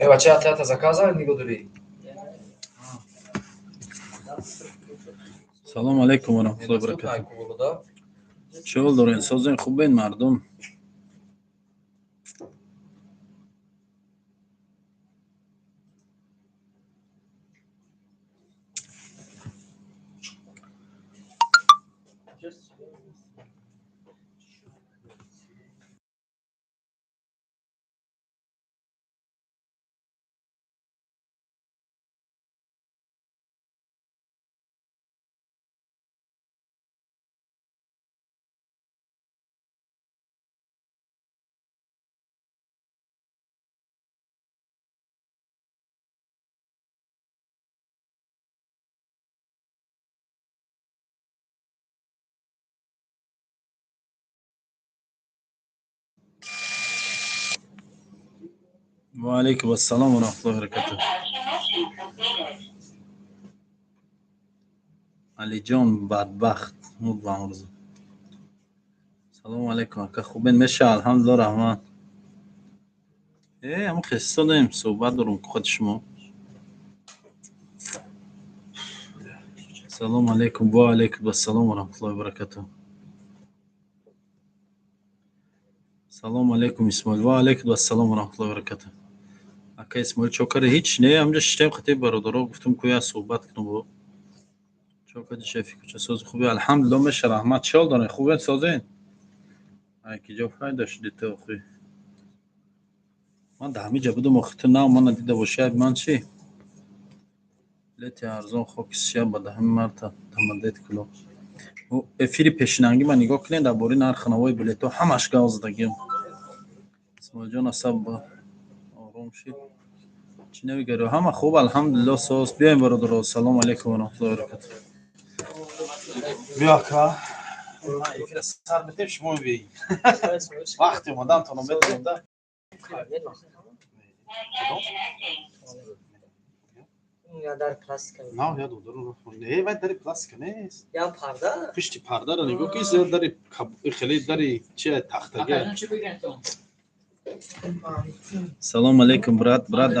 Э, бача, театр заказа нигоҳ дорӣ? Салом алейкум ва раҳматуллоҳи ва баракатуҳ. Чӣ ҳол дорен? Созен, хубен, мардум? Ва алейкум ассалом ва раҳматуллоҳи ва баракатуҳ. Алиҷон бадбахт муд ба амрӯза. Салому алейкум, ака, хубен? Меша, алҳамдулилла, раҳмат. Э, ҳамн хестодем, суҳбат дорум худи шумо. Салому алейкум, ва алейкум ассалом ва раҳматуллоҳи ва баракатуҳ. Салому алейкум, Исмоил. Ва алейкум ассалом ва раҳматуллоҳи ва баракатуҳ. Ака Исмоил, чо карди? Ҳеч не, ҳамҷа шиштем хати бародаро, гуфтум ку як суҳбат кунам бо. Чо карди, шефи куча, сози, хуби? Алҳамдулилла, меша, раҳмат. Чӣ ҳол дорен? Хубен, созен? Ай ки ҷо пайдо шуди ту охи? Ман дар ҳамин ҷа будум охи, ту нав мана дида бошӣ, айби ман чӣ? Билети арзон хоки сия ба 10 марта тамаддед куло. Эфири пешинангӣ ман нигоҳ кунед, дар бораи нархи навои билетҳо ҳамаш гав задагиам. Исмоилҷон, асаб ором шид. Чӣ навигари? Ҳама хуб, алҳамдулилло, соз. Биёем, бародаро. Салому алейкум ва раҳматуллоҳи ва баракатуҳ. Биё, ака. Эфира сар метем, шумо биёед. Вақти омадантонро медонам да. Дар пластика. Нав я додаро. Не, вай дари пластика нест. Я парда? Пишти пардаро нигоҳ ки, зер дари хеле дари чи тахтага. Салом алейкум, брат, брат.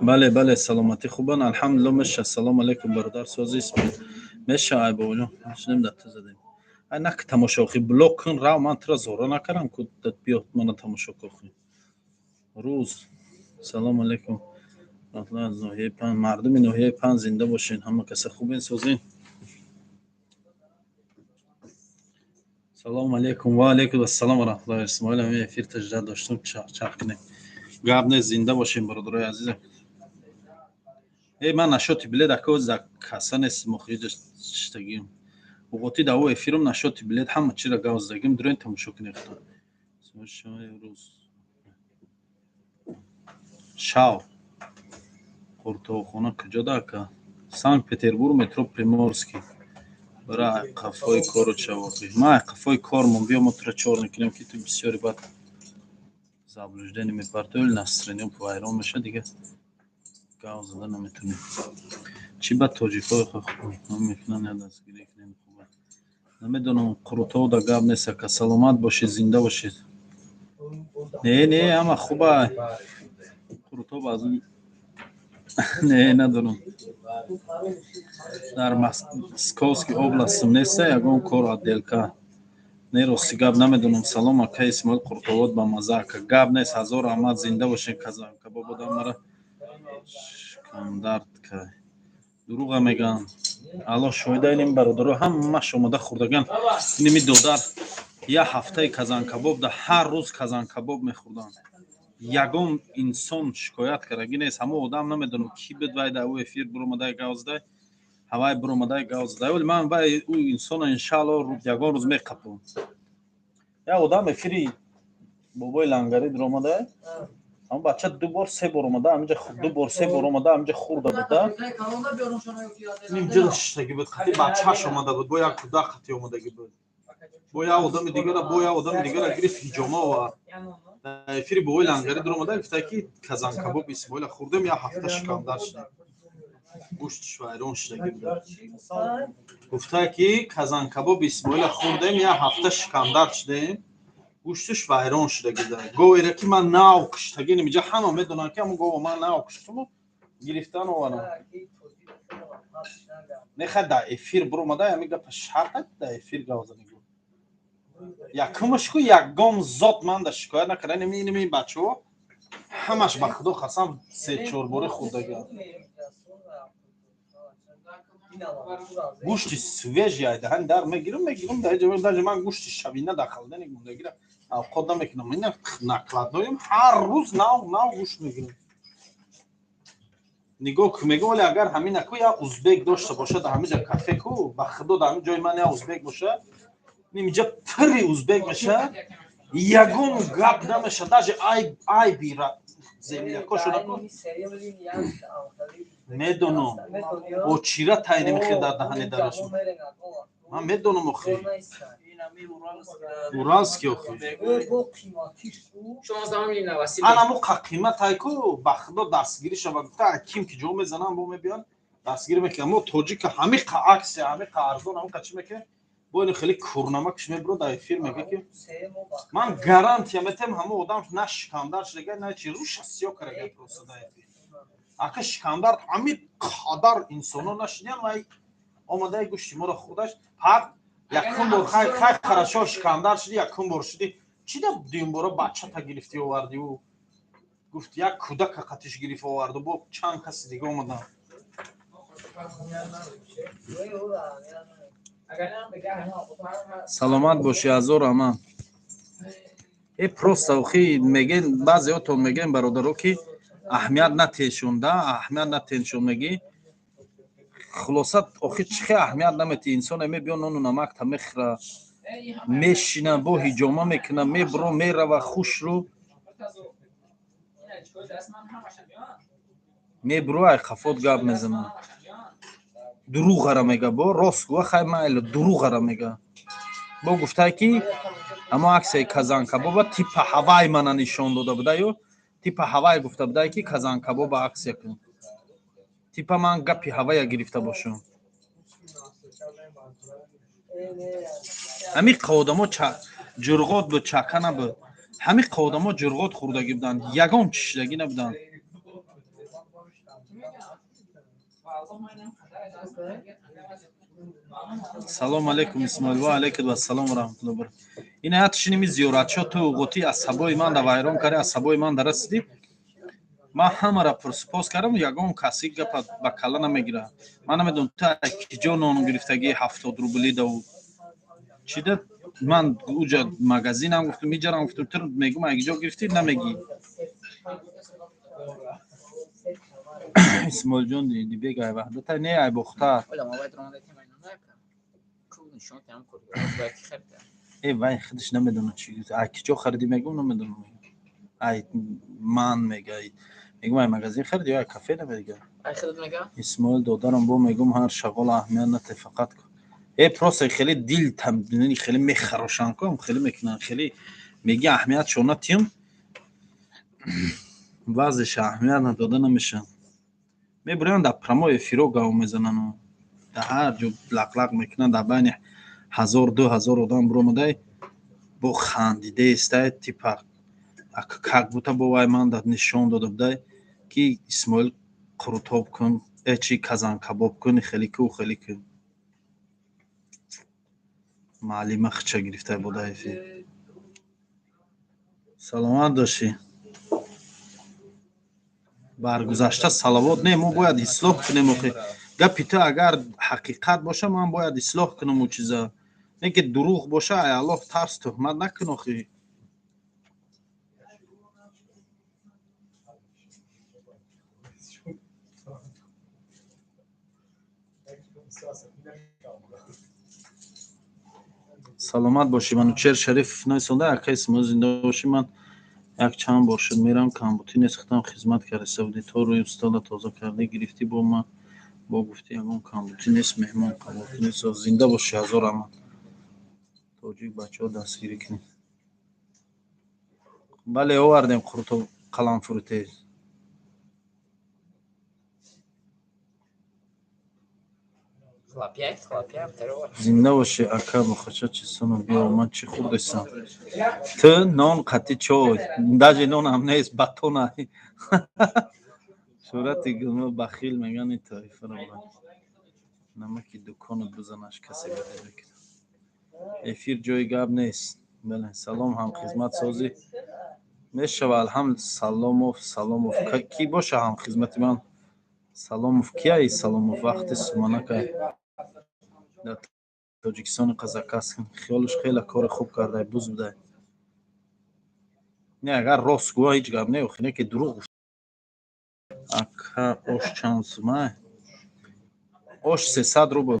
Бале, бале, саломатӣ хубан, алҳамдулилло, меша. Салом алейкум, бародар, сози, Исмоил. Меша, ай бобоҷон, шинем дар ту задем. Ай нак тамошо охи, блок кун, рав, ман туро зора накардам ку, биё мана тамошо кохи. Рӯз. Салом алейкум. Раҳматуллоҳ аз ноҳияи Панҷ. Мардуми ноҳияи Панҷ зинда бошен, ҳама каса хубен, созен? Салому алейкум, ва алейкум ассалом ва раҳматуллоҳи. Исмоил, ҳамин эфир таҷриба доштум, чарх кунем. Гап нест, зинда бошем, бародарои азизам. Э, ман нашоти билет ака за каса нест, мохиҷа шиштагиам. Уғоти да ӯ эфирум нашоти билет ҳама чиро гав задагим, дурен тамошо кунед худо. Рӯз. Шав. Қуртоғхона куҷода, ака? Санкт Петербург, метро Приморский. Бара қафои кору чавохи. Ман қафои кормон, биё мо туро чор мекунем, ки ту бисёри бад заблуждение мепартои, настроение вайрон меша, дига гав зада наметонем. Чӣ ба тоҷикҳои мекунанд, я дастгирӣ кунем, хуба. Намедонам, қурутов да гап нест, ака, саломат бошед, зинда бошед. Не, не, ҳама хуба. Қурутов аз не, надорам. Дар Московский областм неста ягон кор отделка. Не, рости гап намедонам. Салом, ака Исмоил, қуртовот ба маза, ака. Гап нест, ҳазор раҳмат, зинда бошед, казан кабоб одам мара шикамдард кай. Дурӯға мегӯянд. Аллоҳ шоҳида, иним бародаро ҳамаш омода хӯрдаган. Иними додар як ҳафтаи казанкабоб да ҳар рӯз казанкабоб мехӯрданд. Ягон инсон шикоят кардагӣ нест. Ҳамо одам намедонам ки буд, вай дар ӯ эфир буромадай гав задай, ҳавай буромадай гав задай. Вале ман вай ӯ инсона иншаалло ягон рӯз меқапам. Як одам эфири бобои лангарӣ дуромадай. Ҳамон бача ду бор, се бор омада, ҳаминҷа ду бор, се бор омада, ҳаминҷа хӯрда буда. Инҷа шиштагӣ буд, қати бачааш омада буд, бо як кӯдак қати омадагӣ буд. Бо як одами дигара, бо як одами дигара гирифт, ҳиҷома овард. Дар эфири бобои лангарӣ дуромада гуфта ки казанкабоб Исмоила хӯрдем, як ҳафта шикамдард шудем. Гӯштиш вайрон шудагӣ буда. Гуфта ки казанкабоб Исмоила хӯрдем, як ҳафта шикамдард шудем. Гӯшташ вайрон шудагида. Говеро ки ман нав куштагӣ, инҷа ҳама медонанд, ки ҳамон гово ман нав куштуму гирифтан оварам. Нехай, дар эфир биромада ҳами гапа шарт, дар эфир гап занӣ. Якумаш ку ягон зот ман да шикоят накарда. Инами бачаҳо ҳамаш, ба худо қасам, се чор боре хӯрдагиам. Гӯшти свежий айдаҳани дар мегирам, мегирам дар ҷо. Даже ман гӯшти шабина дар холодильник мондагира авқот намекунам. Ина накладной ем, ҳар рӯз нав нав гӯшт мегирам. Нигоҳ ку, мегӯ, вале агар ҳамина ку як узбек дошта бошад дар ҳамиҷа кафе ку, ба худо, дар ҳамин ҷои ман як узбек боша, нимиҷа пири узбек меша, ягон гап намеша, даже айби земляко шуда ку. Медонам, очира тайни мехе дар даҳани дараш. Ман медонам, охи, уральский, охи. Анамо қиматай ку, ба худо, дастгирӣ шава. Гуфта, ким ки ҷо мезанам, бо мебиён, дастгирӣ мекунам. Мо тоҷика ҳамиқа акция, ҳамиқа арзон, ҳамиқа чӣ мекунем? Бо ин хеле курнамакш мебуро дар эфир, мега ки ман гарантия метем, ҳама одам на шикамдар шудага, на чи, руша сиё карага просто дар эфир. Ака, шикамдар ҳами қадар инсоно нашидиям, вай омадаи гӯшти моро хӯрдаш. Ҳар якум бор хай, хай, хорошо, шикамдар шуди, якум бор шуди, чӣ да дуюм бора бачата гирифтӣ овардӣ? Ӯ гуфт, як кӯдака қатиш гирифт оварду, бо чанд каси дига омадан. Саломат бошӣ, ҳазор аман. Просто охи меген, баъзеотон меген, бародаро, ки аҳамият натешонда, аҳамият натеншон мегӣ. Хулоса, охи, чӣ хел аҳамият наметӣ? Инсоне мебиё, нону намакта мехӯра, мешина, бо ҳиҷома мекуна, мебуро, мерава, хушрӯ мебуро, ай қафот гап мезана, дурӯғара мега. Бо рост гӯва, хай, майли, дурӯғара мега. Бо гуфтай, ки ҳамо акция и казанкабоба типа ҳавай мана нишон дода будаю, типа ҳавай гуфта будай, ки казанкабоба акция кун. Типа ман гапи ҳавая гирифта бошам. Ҳамин одамо ҷурғот буд, чака набуд. Ҳамин одамо ҷурғот хӯрдагӣ буданд, ягон чишидагӣ набуданд. Салом алейкум, Исмоил. Ва алейкум ассалом ва раҳматуллоҳи ва баракатуҳ. Ин ҳаят шиними зиёратчо, ту ғоти асабои ман да вайрон карди, асабои ман да расидӣ. Ман ҳамаро пурсупос кардам, ягон каси гапа ба калла намегирад. Ман намедонам, ту киҷо нон гирифтагӣ 70 рубли дау чида. Ман уҷа магазинам гуфтам, иҷарам гуфтам, ту мегум, ай киҷо гирифтӣ, намегӣ. Исмоилҷон, дибег ай Ваҳдата не, ай Бохтар. Э, вай худаш намедонад чи, ай киҷо харидӣ. Мегум, намедонам, ай ман мега. Мегум, ай магазин хариди ё ай кафе, намега. Исмоил додарам, бо мегум, ҳар шағола аҳамият нате, фақат просто хеле дил хеле мехарошанд ку, хеле мекунанд, хеле меги, аҳамиятшон натиҳам, баъзеша аҳамият надода намешаванд. Мебуранд, дар прямой эфиро гав мезанану дар ҳар ҷо лақлақ мекунанд, дар байни 1000, 2000 одам биромадай, бо хандида истай, типа как будто бо вай ман нишон дода будай, ки Исмоил қурутоб кун, э чи, казанкабоб кун, хеле ку, хеле ку. Маълима хича гирифта буда эфир. Саломат бошӣ. Бар гузашта салавот не, мо бояд ислоҳ кунем. Охи, гапи ту агар ҳақиқат боша, ман бояд ислоҳ кунам ӯ чиза. Не ки дурӯғ боша, ай Аллоҳ тарс, туҳмат накун, охи. Саломат бошӣ. Манучер Шариф нависонда: «Ака Исмоил, зинда бошӣ. Ман як чанд бор шуд мерам, камбутӣ нест. Худам хизмат кардаиста будӣ, то рӯи устода тоза кардӣ, гирифтӣ, бо ман бо гуфтӣ, ягон камбутӣ нест, меҳмон қабул кунӣ.» Зинда бошӣ, ҳазор раҳмат. Тоҷик бачаҳо, дастгирӣ кунед. Бале, овардем қуруту қаламфури тез. Хлопья, хлопья, второго. Зинда бошӣ, ака. Бухача чисоно биёр. Ман чӣ хӯрдесам? Ту нон қати чой, даже нонам нест, батона. Сурати гулмо бахил меган, и тоифаро намаки дуконат бизанаш, касе баде. Эфир ҷои гап нест. Бале, салом, ҳамхизмат созӣ мешава, алҳамд. Саломов, Саломов кӣ боша ҳамхизмати ман? Саломов кияи? Саломов вақти суманакай дар Тоҷикистони қазакас хиёлаш хеле кори хуб кардай, буз будай. Не, агар рост гӯя, ҳеҷ гап не, охи не ки дурӯғ гуфт. Ака, ош чанд сумай? Ош 300 рубл.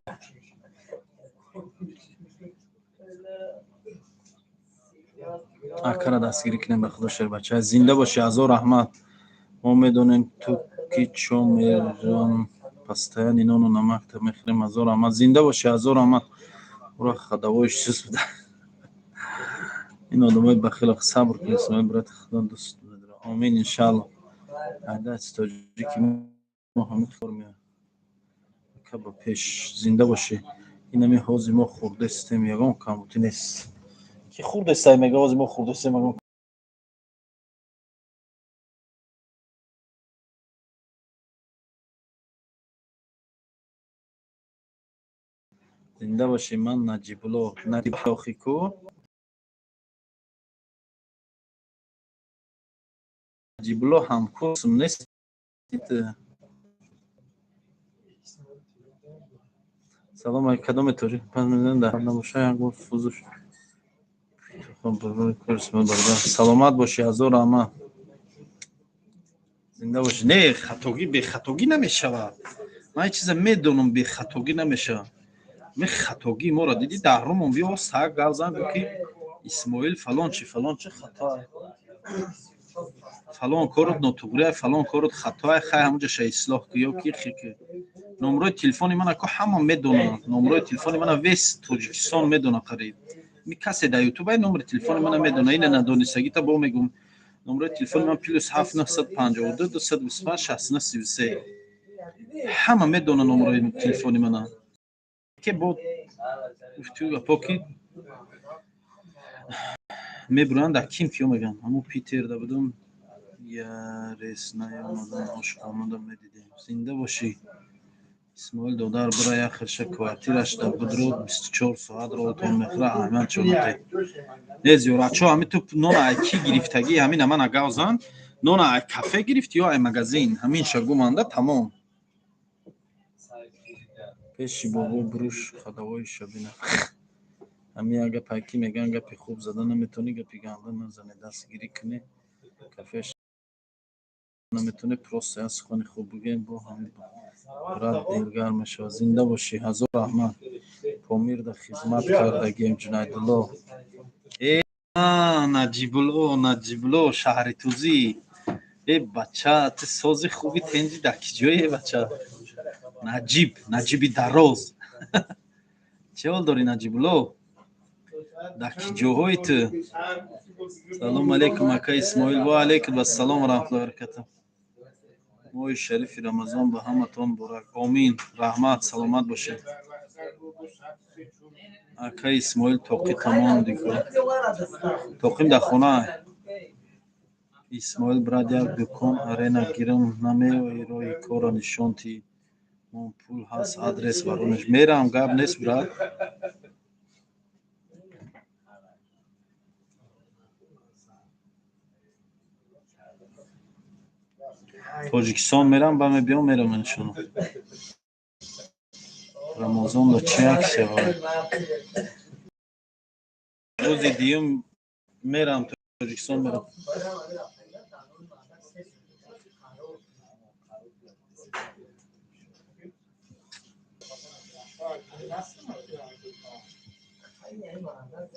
Акара дастгирӣ кунем, ба худо, шербача. Зинда бошӣ, ҳазор раҳмат. Мо медонем ту ки чо мерон, постоянно нону намакта мехӯрем. Ҳазор раҳмат, зинда бошӣ, ҳазор раҳмат. Ура хадавои сус буда ин одамои бахил. Сабр кун, Исмоил брат, худо дӯст медорад. Омин, иншаалло. Айдац тоҷики мо ҳамин кор меояд. Ака, ба пеш, зинда бошӣ. Инами ҳози мо хӯрдестем, ягон камбудӣ нест. Ки хӯрдестай, мега ҳози мо хӯрдестем, ягон Зинда бошӣ. Ман Наҷибулло, Наҷиб ку. Наҷибулло ҳамкурсм нестид? Салом, кадоме тоҷик набоша, як бор фузуш. Саломат бошӣ, ҳазор раҳмат, зинда бошӣ. Не, хатогӣ бехатогӣ намешавад. Ман ин чиза медонам, бехатогӣ намешавад. Ме хатогии моро дидӣ, дар румон биё, саг гап зан, гӯ ки Исмоил фалон чи, фалон чи хатоа, фалон корот нотуғрия, фалон корот хатоа. Хай, ҳамуҷаша ислоҳ ку ё ки хи. Номрои телефони мана ко ҳама медонанд. Номрои телефони мана весь Тоҷикистон медона қариб. Ми касе дар Ютуб ай номери телефони мана медона. Ина надонистагита бо мегум: номрои телефони ман +7 952 225 69 33. Ҳама медона номрои телефони мана. Ке бо гуфтию гапо ки мебуранд, дар ким киё мегӯянд. Ҳамун Питерда будум, ярес наёмадан, ошхонада медидем. Зинда бошӣ, Исмоил додар. Бира, як хирша квартираш дар будро, 24 соат ролтон мехӯра. Аҳмад чонате не зиёратчо. Ҳами ту нона ай кӣ гирифтагӣ? Ҳамина мана гав зан. Нона ай кафе гирифтӣ ё ай магазин? Ҳаминша гуманда, тамом. Пеши бобо буруш, хадавои шабина. Ҳами як гапе ки мегӯянд: гапи хуб зада наметавонӣ, гапи ганда назанӣ. Дастгирӣ кунӣ кафеш наметавонӣ, просто як сухани хуб бигӯем, бо ҳам брат дилгарм мешавад. Зинда бошӣ, ҳазор раҳмат. Помирда хизмат кардагием, Ҷунайдулло. Э, Наҷибулло, Наҷибулло шаҳри тузӣ. Э, бача, ту сози хуби, тенҷи, дар ки ҷое, бача? Наҷиб, Наҷиби дароз, чӣ ҳол дорӣ, Наҷибулло? Дар ки ҷоҳои ту? Салому алейкум, ака Исмоил. Ва алейкум ассалом ва раҳматуллоҳи баракатуҳ. Моҳи шарифи Рамазон ба ҳаматон муборак. Омин, раҳмат, саломат бошед. Ака Исмоил, тоқи тамом дико. Тоқим дар хона. Исмоил брат, як дукон арена гирам, намеои? Роҳи корро нишон тӣ. Мон пул ҳаст, адрес Воронеж. Мерам, гап нест, брат. Тоҷикистон мерам, ба мебиём, мерам, иншоалло. Рамазонда чӣ аксия? Рӯзи дуюм мерам Тоҷикистон, мерам.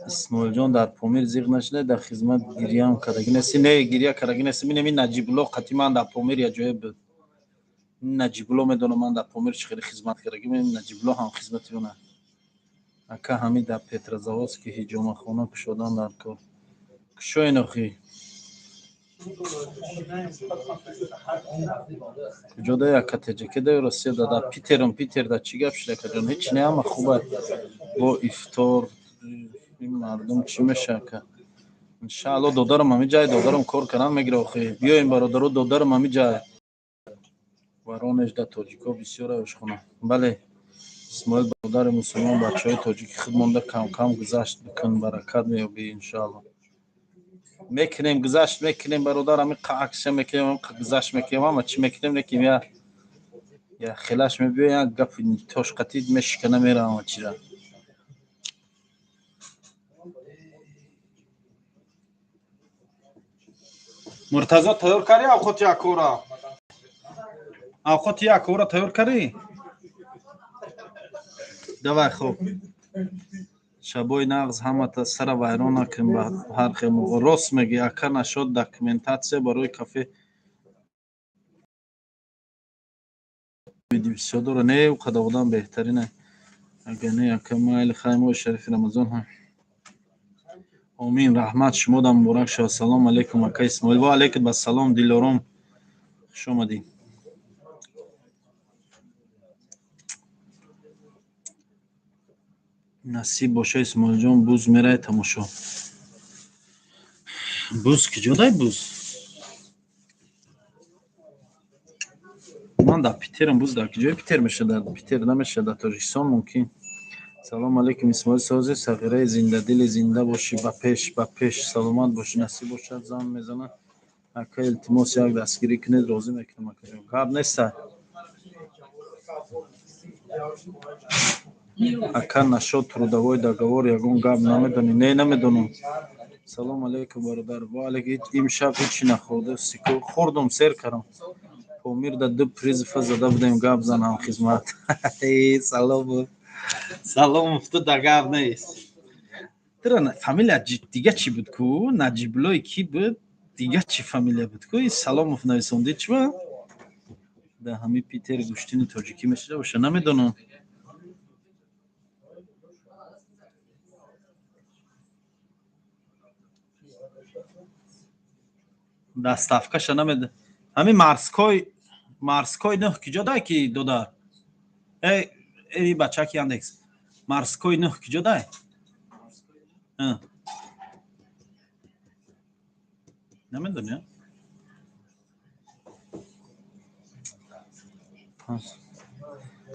Исмоилҷон, дар Помир зиқ нашуда, дар хизмат гирьяам кардагӣ нестӣ? Не, гирья кардагӣ нестӣ. Минами Наҷибулло қати ман дар Помир як ҷое буд. Наҷибулло медонам, ман дар Помир чӣ хеле хизмат кардагӣ. Наҷибулло ҳам хизмати ман. Ака, ҳами дар Петрозаводск ҳиҷомахона кушодан дар кор. Кушоен охи. Куҷода, яка теҷакеда ё Россияда? Дар Питерам. Питерда чӣ гап шуда, акаҷон? Ҳеч не, ҳама хуба. Бо ифтор ин мардум чӣ меша, ака? Иншаалло, додарам ҳами ҷай, додарам кор кардан мегира охи. Биёем, бародаро, додарам ҳами ҷай. Воронеж да тоҷико бисёр ошхона. Бале, Исмоил, бародари мусулмон, бачаҳои тоҷики худ монда, кам-кам гузашт бикун, баракат меёбӣ, иншоалло. Мекунем, гузашт мекунем, бародар, ҳами аксия мекунем, гузашт мекунем, ҳама чӣ мекунем, лекин я хелаш мебиёя, як гапи тошқатӣ мешикана, мера ҳама чира. Муртазо, тайёр кардӣ авқоти якора? Авқоти якора тайёр кардӣ? Давай, хоб. Шабои нағз ҳамата, сара вайрон накун ба ҳар хел муғо. Рост мегӣ, ака. Нашод документация барои кафе бисёр дора. Не, ӯ қадар одам беҳтарина. Агар не, ака, майли, хай, моҳи шарифи Рамазон ҳам. Омин, раҳмат, шумодам муборак шавад. Салом алейкум, ака Исмоил. Ва алейкум ассалом, Дилором, хуш омадӣ. Насиб боша, Исмоилҷон, буз мерай тамошо. Буз киҷодай, буз? Ман дар Питерам, буз дар киҷои Питер мешавад? Дар Питер намешавад, дар Тоҷикистон мумкин. Салом алейкум, Исмоил, сози, сағираи зиндадили, зинда бошӣ, ба пеш, ба пеш, саломат бошӣ, насиб бошад, зан мезанад. Ака, илтимос, як дастгирӣ кунед, розӣ мекунам, акаҷон. Гап неста. Ака, нашод трудовой договор ягон гап намедонӣ? Не, намедонам. Салом алейкум, бародар. Ва алейкум. Имшаб ҳечи нахӯрда сико хӯрдум, сер кардам. Помирда ду призыва зада будем, гап зан, ҳамхизмат. Салом, салом, ту да гап нест. Тура фамилия дига чӣ буд ку? Наҷиблои кӣ буд? Дига чӣ фамилия буд ку? Саломов нависондӣ чиба? Да ҳами Питер гӯштини тоҷикӣ мешуда боша, намедонам. Доставкаша намед. Ҳами Морской, Морской нӯҳ киҷо дай ки, додар? Эй, эй, бачаки Яндекс. Морской нӯҳ киҷо дай? А. Намедонӣ?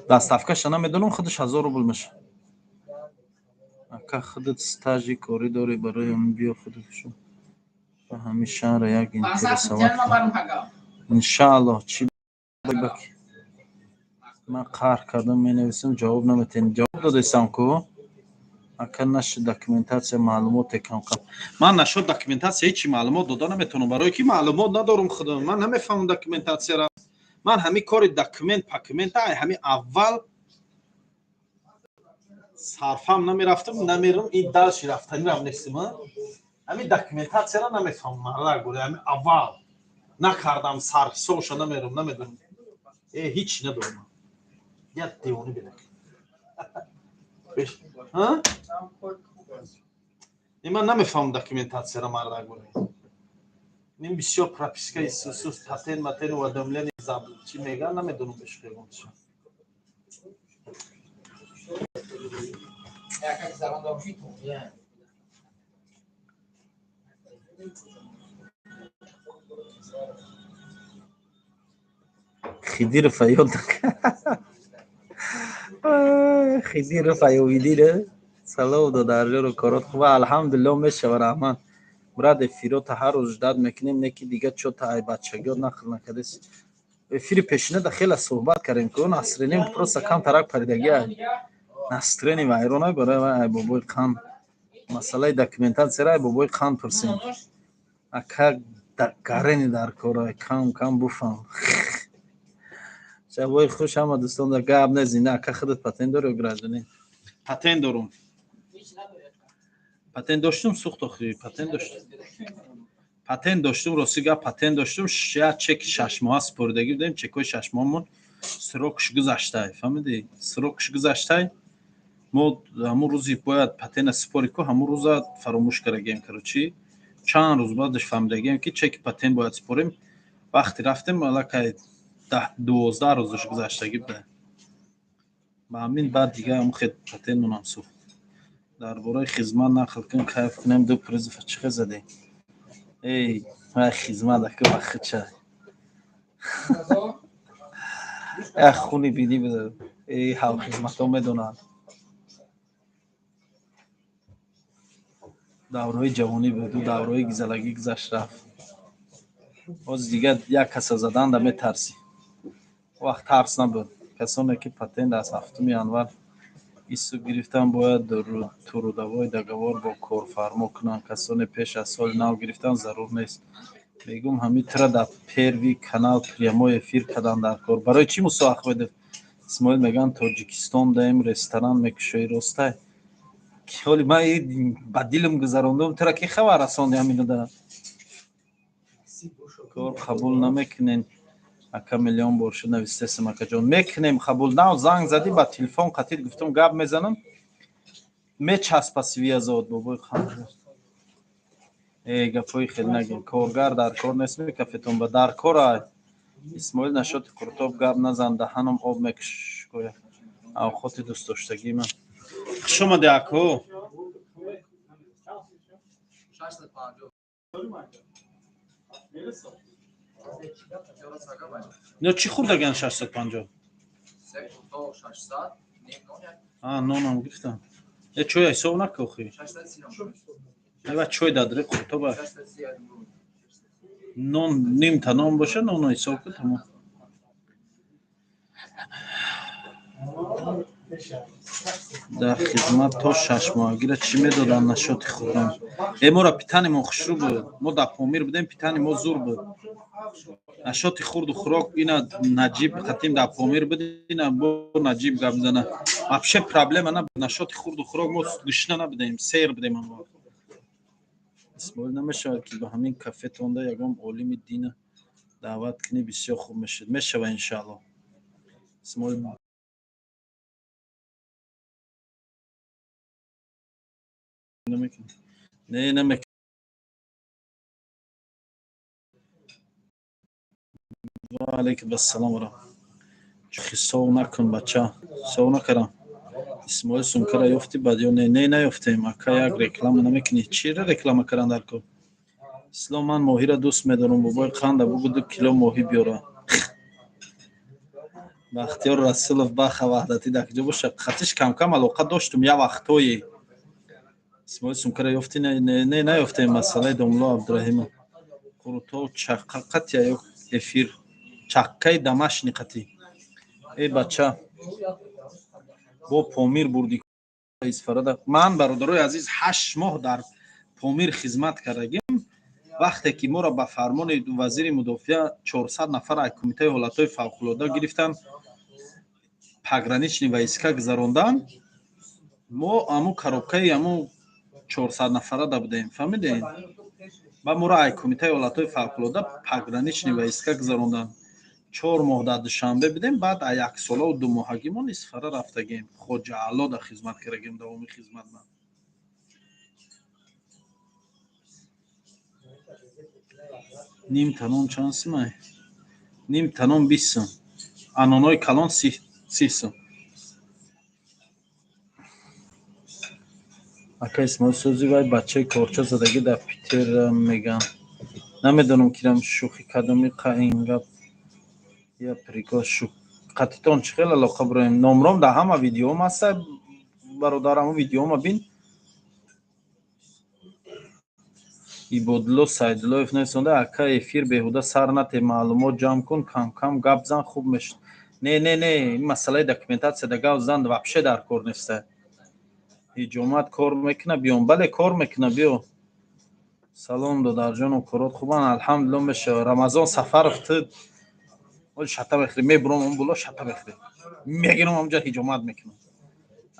Доставкаша намедонам, худаш 1000 рубл меша. Ака, худат стажи корӣ дорӣ, барои ҳамин биё, худат шу ба ҳамин шаҳра як интересовать. Иншааллоҳ, чӣ баки? Ман қаҳр кардам, менависам, ҷавоб наметиҳем. Ҷавоб додесам ку? Ака, наши документация маълумоте кам-кам. Ман нашод документация ҳечи маълумот дода наметавонам, барое ки маълумот надорам худам. Ман намефаҳмам документацияра. Ман ҳамин кори документ пакумент ай ҳамин аввал сарфам намерафтам, намерам, ин дальше рафтанирам нестим. Ҳамин документацияра намефаҳмам, мардак буре, ҳамин аввал накардам, сарҳисобша намерам, намедонам. Э, ҳеч надорам. Як девонӣ бинак. А? Ман намефаҳмам документацияра, мардак буре. Ин бисёр прописка, исусус, патент, матент, уведомление, чӣ мегӯянд, намедонам бешуқегон чӣ. Як забон дорши то. Хидиров ёд Хидиров аёвидире. Салом, додарҷону, корот хуба? Алҳамдулилло, мешава, раҳмат. Брат, эфирота ҳар рӯз ждать мекунем, не ки дига чо-та ай бачагиёт нақл накардес. Эфири пешинада хеле суҳбат кардем ку, настроением просто камтарак паридагӣ ай. Настроение вайронай, барои вай ай бобои қанд. Масъалаи документацияра ай бобои қанд пурсем. Ака, гарени дар корай, кам кам буфаҳм. Шабои хуш ҳама дӯстон, да гап не, зинда. Ака, худат патент дорӣ ё гражданин? Патент дорум. Патент доштум, сӯхт охи, патент доштум. Патент доштум, рости гап, патент доштум, як чеки 6 моҳа супоридагӣ будем, чекҳои 6 моҳамон срокш гузаштай, фаҳмидӣ? Срокш гузаштай. Мо ҳамун рӯзи бояд патента супорӣ ку, ҳамун рӯза фаромӯш кардагием, короче. Чанд рӯз баъдаш фаҳмидагием, ки чеки патент бояд супорем. Вақте рафтем, аллакай 10-12 рӯзаш гузаштагӣ буда. Ба ҳамин баъд дига ҳамн хел патентмонам сӯхт. Дар бораи хизмат нақл кун, кайф кунем. Ду призыва чӣ хел задем? Эй, вай хизмат ака вахича як хуни бинӣ буда. Эй, ҳав хизматҳо медонанд. Давраҳои ҷавонӣ буд, ду давраҳои гизалагӣ гузашт, рафт. Ҳозир дига як каса заданда метарсӣ. Вақт тарс набуд. Касоне ки патент аз 7 январ ису гирифтан, бояд трудовой договор бо корфармо кунанд. Касоне пеш аз соли нав гирифтан, зарур нест. Мегӯм, ҳамин тира дар Первый канал прямой эфир кардан дар кор. Барои чӣ, Мусо Ахмедов? Исмоил, мегӯянд, Тоҷикистон даем ресторан мекушоӣ, ростай? Ҳоли ман ба дилам гузарондум, тура ки хабар расонди ҳаминода? Кор қабул намекунен, ака? Миллион бор шуд навистесам, акаҷон. Мекунем қабул. Нав занг задӣ, ба телефон қатид, гуфтам, гап мезанам, мечаспа связот бобои қанҷар. Э, гапҳои хел нагин. Коргар дар кор нест мекафетон ба дар кора. Исмоил, нашоти қуртоб гап назан, даҳанам об мекушояд. Авқоти дӯстдоштагии ман. Хуш омадӣ, ако. 650. Ино чӣ хӯрдаган 650? Се қуртоб 600, ним нон як. А, нонам гирифтам. Э, чой ҳисоб накӣ охи. 630. Эва чой дадре қуртоба. 630 як нон. Нон нимта нон боша, ноно ҳисоб кун, тамом. Дар хизмат то шашмоҳагира чӣ медоданд нашоти хӯрдан? Э, моро питани мо хушрӯ буд. Мо дар Помир будем, питани мо зур буд. Нашоти хурду хӯрок ина Наҷиб қатим дар Помир буд, ина бо Наҷиб гап зана. Вообще проблема набуд. Нашоти хурду хӯрок мо гушна набудем, сер будем он вақт. Исмоил, намешавад, ки ба ҳамин кафетонда ягон олими дина даъват кунӣ? Бисёр хуб мешуд. Мешава, иншаалло. Исмоил, намекунӣ? Не, намекунӣ. Ва алайкум ассалом ва ҳисоб накун, бача. Ҳисоб накардам. Исмоил, сумкара ёфтӣ баъд ё не? Не, наёфтем. Ака, як реклама намекунӣ? Чира реклама кардан дар кор? Ислом, ман моҳира дӯст медорам. Бобои қанда бугӯ, 2 кило моҳӣ биёра. Бахтиёр Расулов, баха Ваҳдатӣ дар куҷо боша? Хатиш камкам алоқа доштум як вақтҳое. Исмоил, сумкара ёфтӣ? Не, не, наёфтем. Масъалаи домло Абдураҳимов. Қурутов чаққа қатия ё эфир чаққаи домашний қатӣ? Э, бача, бо Помир бурдӣ Исфарада. Ман, бародарои азиз, 8 моҳ дар Помир хизмат кардагим. Вақте ки моро ба фармони вазири мудофиа 400 нафар аз Кумитаи ҳолатҳои фавқулода гирифтанд, пограничный войска гузаронданд, мо аму коробкаи аму 400 нафарада будем, фаҳмидем? Ба моро ай Кумитаи ҳолатҳои фавқулода пограничный войска гузаронданд. 4 моҳ дар Душанбе будем, баъд а яксолаву думоҳагимон Исфара рафтагем, Хоҷа Аъло дар хизмат кардагем. Давоми хизмат ман ним танон чанд сумай? Ним танон 20 сум, а нонои калон 30 сум. Ака Исмоил, сӯзи вай бачаи корча задагӣ дар Питера меган. Намедонам, кирам шӯхӣ кардам, қа ин гап я прикол. Қатитон чӣ хел алоқа бироем? Номром дар ҳама видеоам ҳаста, бародар, ҳамун видеома бин. Ибодулло Сайдуллоев нависонда: ака, эфир беҳуда сар нате, маълумот ҷамъ кун, камкам гап зан, хуб мешуд. Не, не, не, ин масъалаи документатсия да гап зан вообще дар кор неста. Ҳиҷомат кор мекуна, биём? Бале, кор мекуна, биё. Салом, додарҷону, корот хубанд? Алҳамдулилло, мешава. Рамазон Сафаров, ту оли шата мехӯри, мебурам он боло, шата мехӯри, мегирам, ҳамҷа ҳиҷомат мекунам.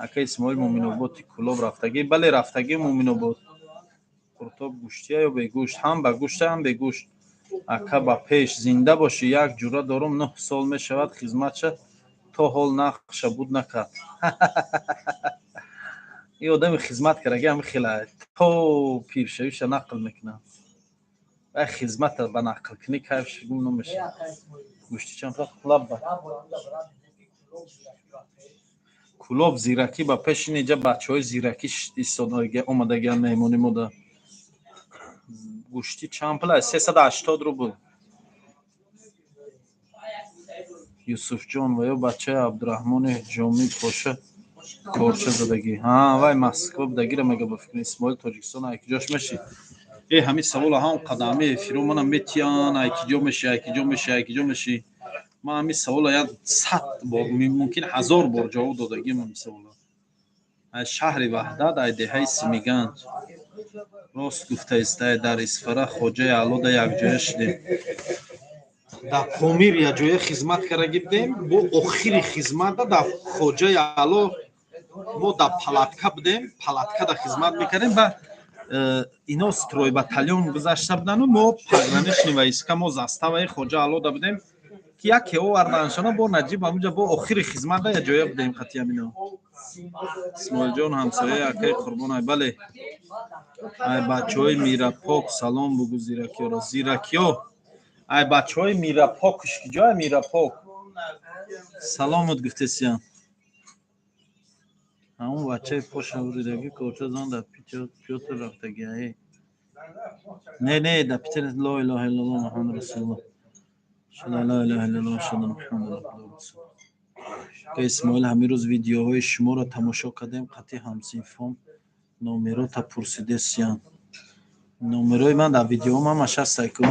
Ака Исмоил, Муминободи Кулоб рафтагӣ? Бале, рафтагӣ Муминобод. Қуртоб гӯштия ё бегӯшт? Ҳам ба гӯшта, ҳам бегӯшт. Ака, ба пеш, зинда бошӣ. Як ҷура дорум, 9 сол мешавад хизматша, то ҳол нақша буд накард. Ин одами хизмат кардаги ҳами хела то пиршавиша нақл мекунад. Вай хизмата ба нақлкунӣ кайфш гум намешавад. Гӯшти чанд лабба. Кулоб зиракӣ ба пеши инҷа бачаҳои зиракӣ омадагиан меҳмони мода. Гӯшти чанд пул аст? 380 рубл. Юсуфҷон ва ё бачаи Абдураҳмони Ҷомӣ поша корча задагӣ. Ҳа, вай Москва будагира мега ба фикри Исмоил Тоҷикистон ай киҷош мешӣ? Э, ҳамин савола ҳам қадами эфиро манам метиян, ай киҷо мешӣ, ай киҷо мешӣ, ай киҷо мешӣ. Ман ҳамин савола як 100 бор, мумкин 1000 бор ҷавоб додагим ҳамин савола. Ай шаҳри Ваҳдат, ай деҳаи Симиганҷ. Рост гуфтаистай, дар Исфара хоҷаи Аълода якҷоя шудем. Дар Помир якҷоя хизмат кардаги будем, бо охири хизмата дар хоҷаи Аъло мо дар палатка будем, палаткада хизмат мекардем ва ино стройбатальон гузашта будану мо пограничный войска, мо заставаи хоҷа Аълода будем, ки яке оварданшона бо Наҷиб ҳамунҷа бо охири хизмата якҷоя будем қатиям ино. Исмоилҷон ҳамсояи акаи Қурбон ай, бале. Ай бачаҳои Мирапок салом бугӯ зиракиёро. Зиракиё, ай бачаҳои Мирапокш киҷо ай Мирапок? Саломат гуфтесиям. Ҳамон бачаи поша буридагӣ корча зан дар Пётр рафтагӣ ай. Не, не, дар Питер. Ло илаҳа иллаллоҳ Муҳаммад расулуллоҳ. Шада ла илаҳа иллаллоҳ шада Муҳаммад расулуллоҳ. Ка Исмоил, ҳамин рӯз видеоҳои шуморо тамошо кардем, қатъи ҳамсинфом номерота пурсидесиян. Номерои ман дар видеоам ҳамаш ҳастай ку.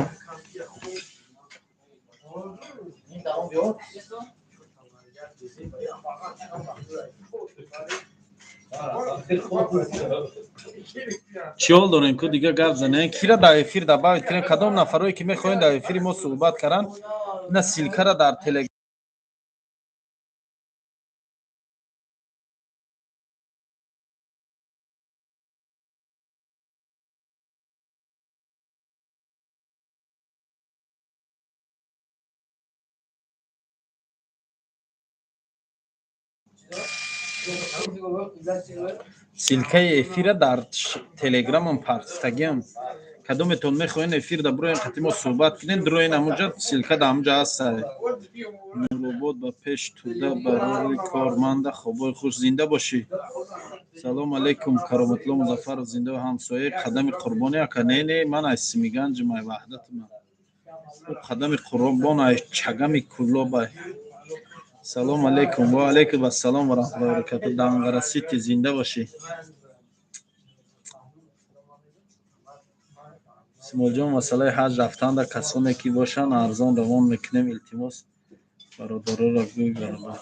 Чӣ ҳол дорем ку, дига гап занем? Кира дар эфир добавить кунем? Кадом нафарое ки мехоҳем дар эфири мо суҳбат каранд, ина ссылкара дар телеграм. Ссылкаи эфира дар телеграмам партифтагиам. Кадометон мехоҳен эфир да бироен, қати мо суҳбат кунен, дуроен ҳамунҷа, ссылка да ҳамунҷа ҳастай. Нуробод ба пеш туда барори корманда хобои хуш, зинда бошӣ. Салом алейкум, Кароматулло Музаффаров, зинда ҳамсояи Қадами Қурбони ака. Не, не, ман ай Симиганҷим, ай Ваҳдатим. Ӯ Қадами Қурбон ай Чагами Куллобай. Салом алейкум, ва алейкум ассалом ва раҳматуллоҳи ва баракатуҳ. Данғара Сити, зинда бошӣ. Исмоилҷон, масъалаи ҳаҷ рафтанда касоне ки бошанд, арзон равон мекунем, илтимос бародароро гӯй бародар.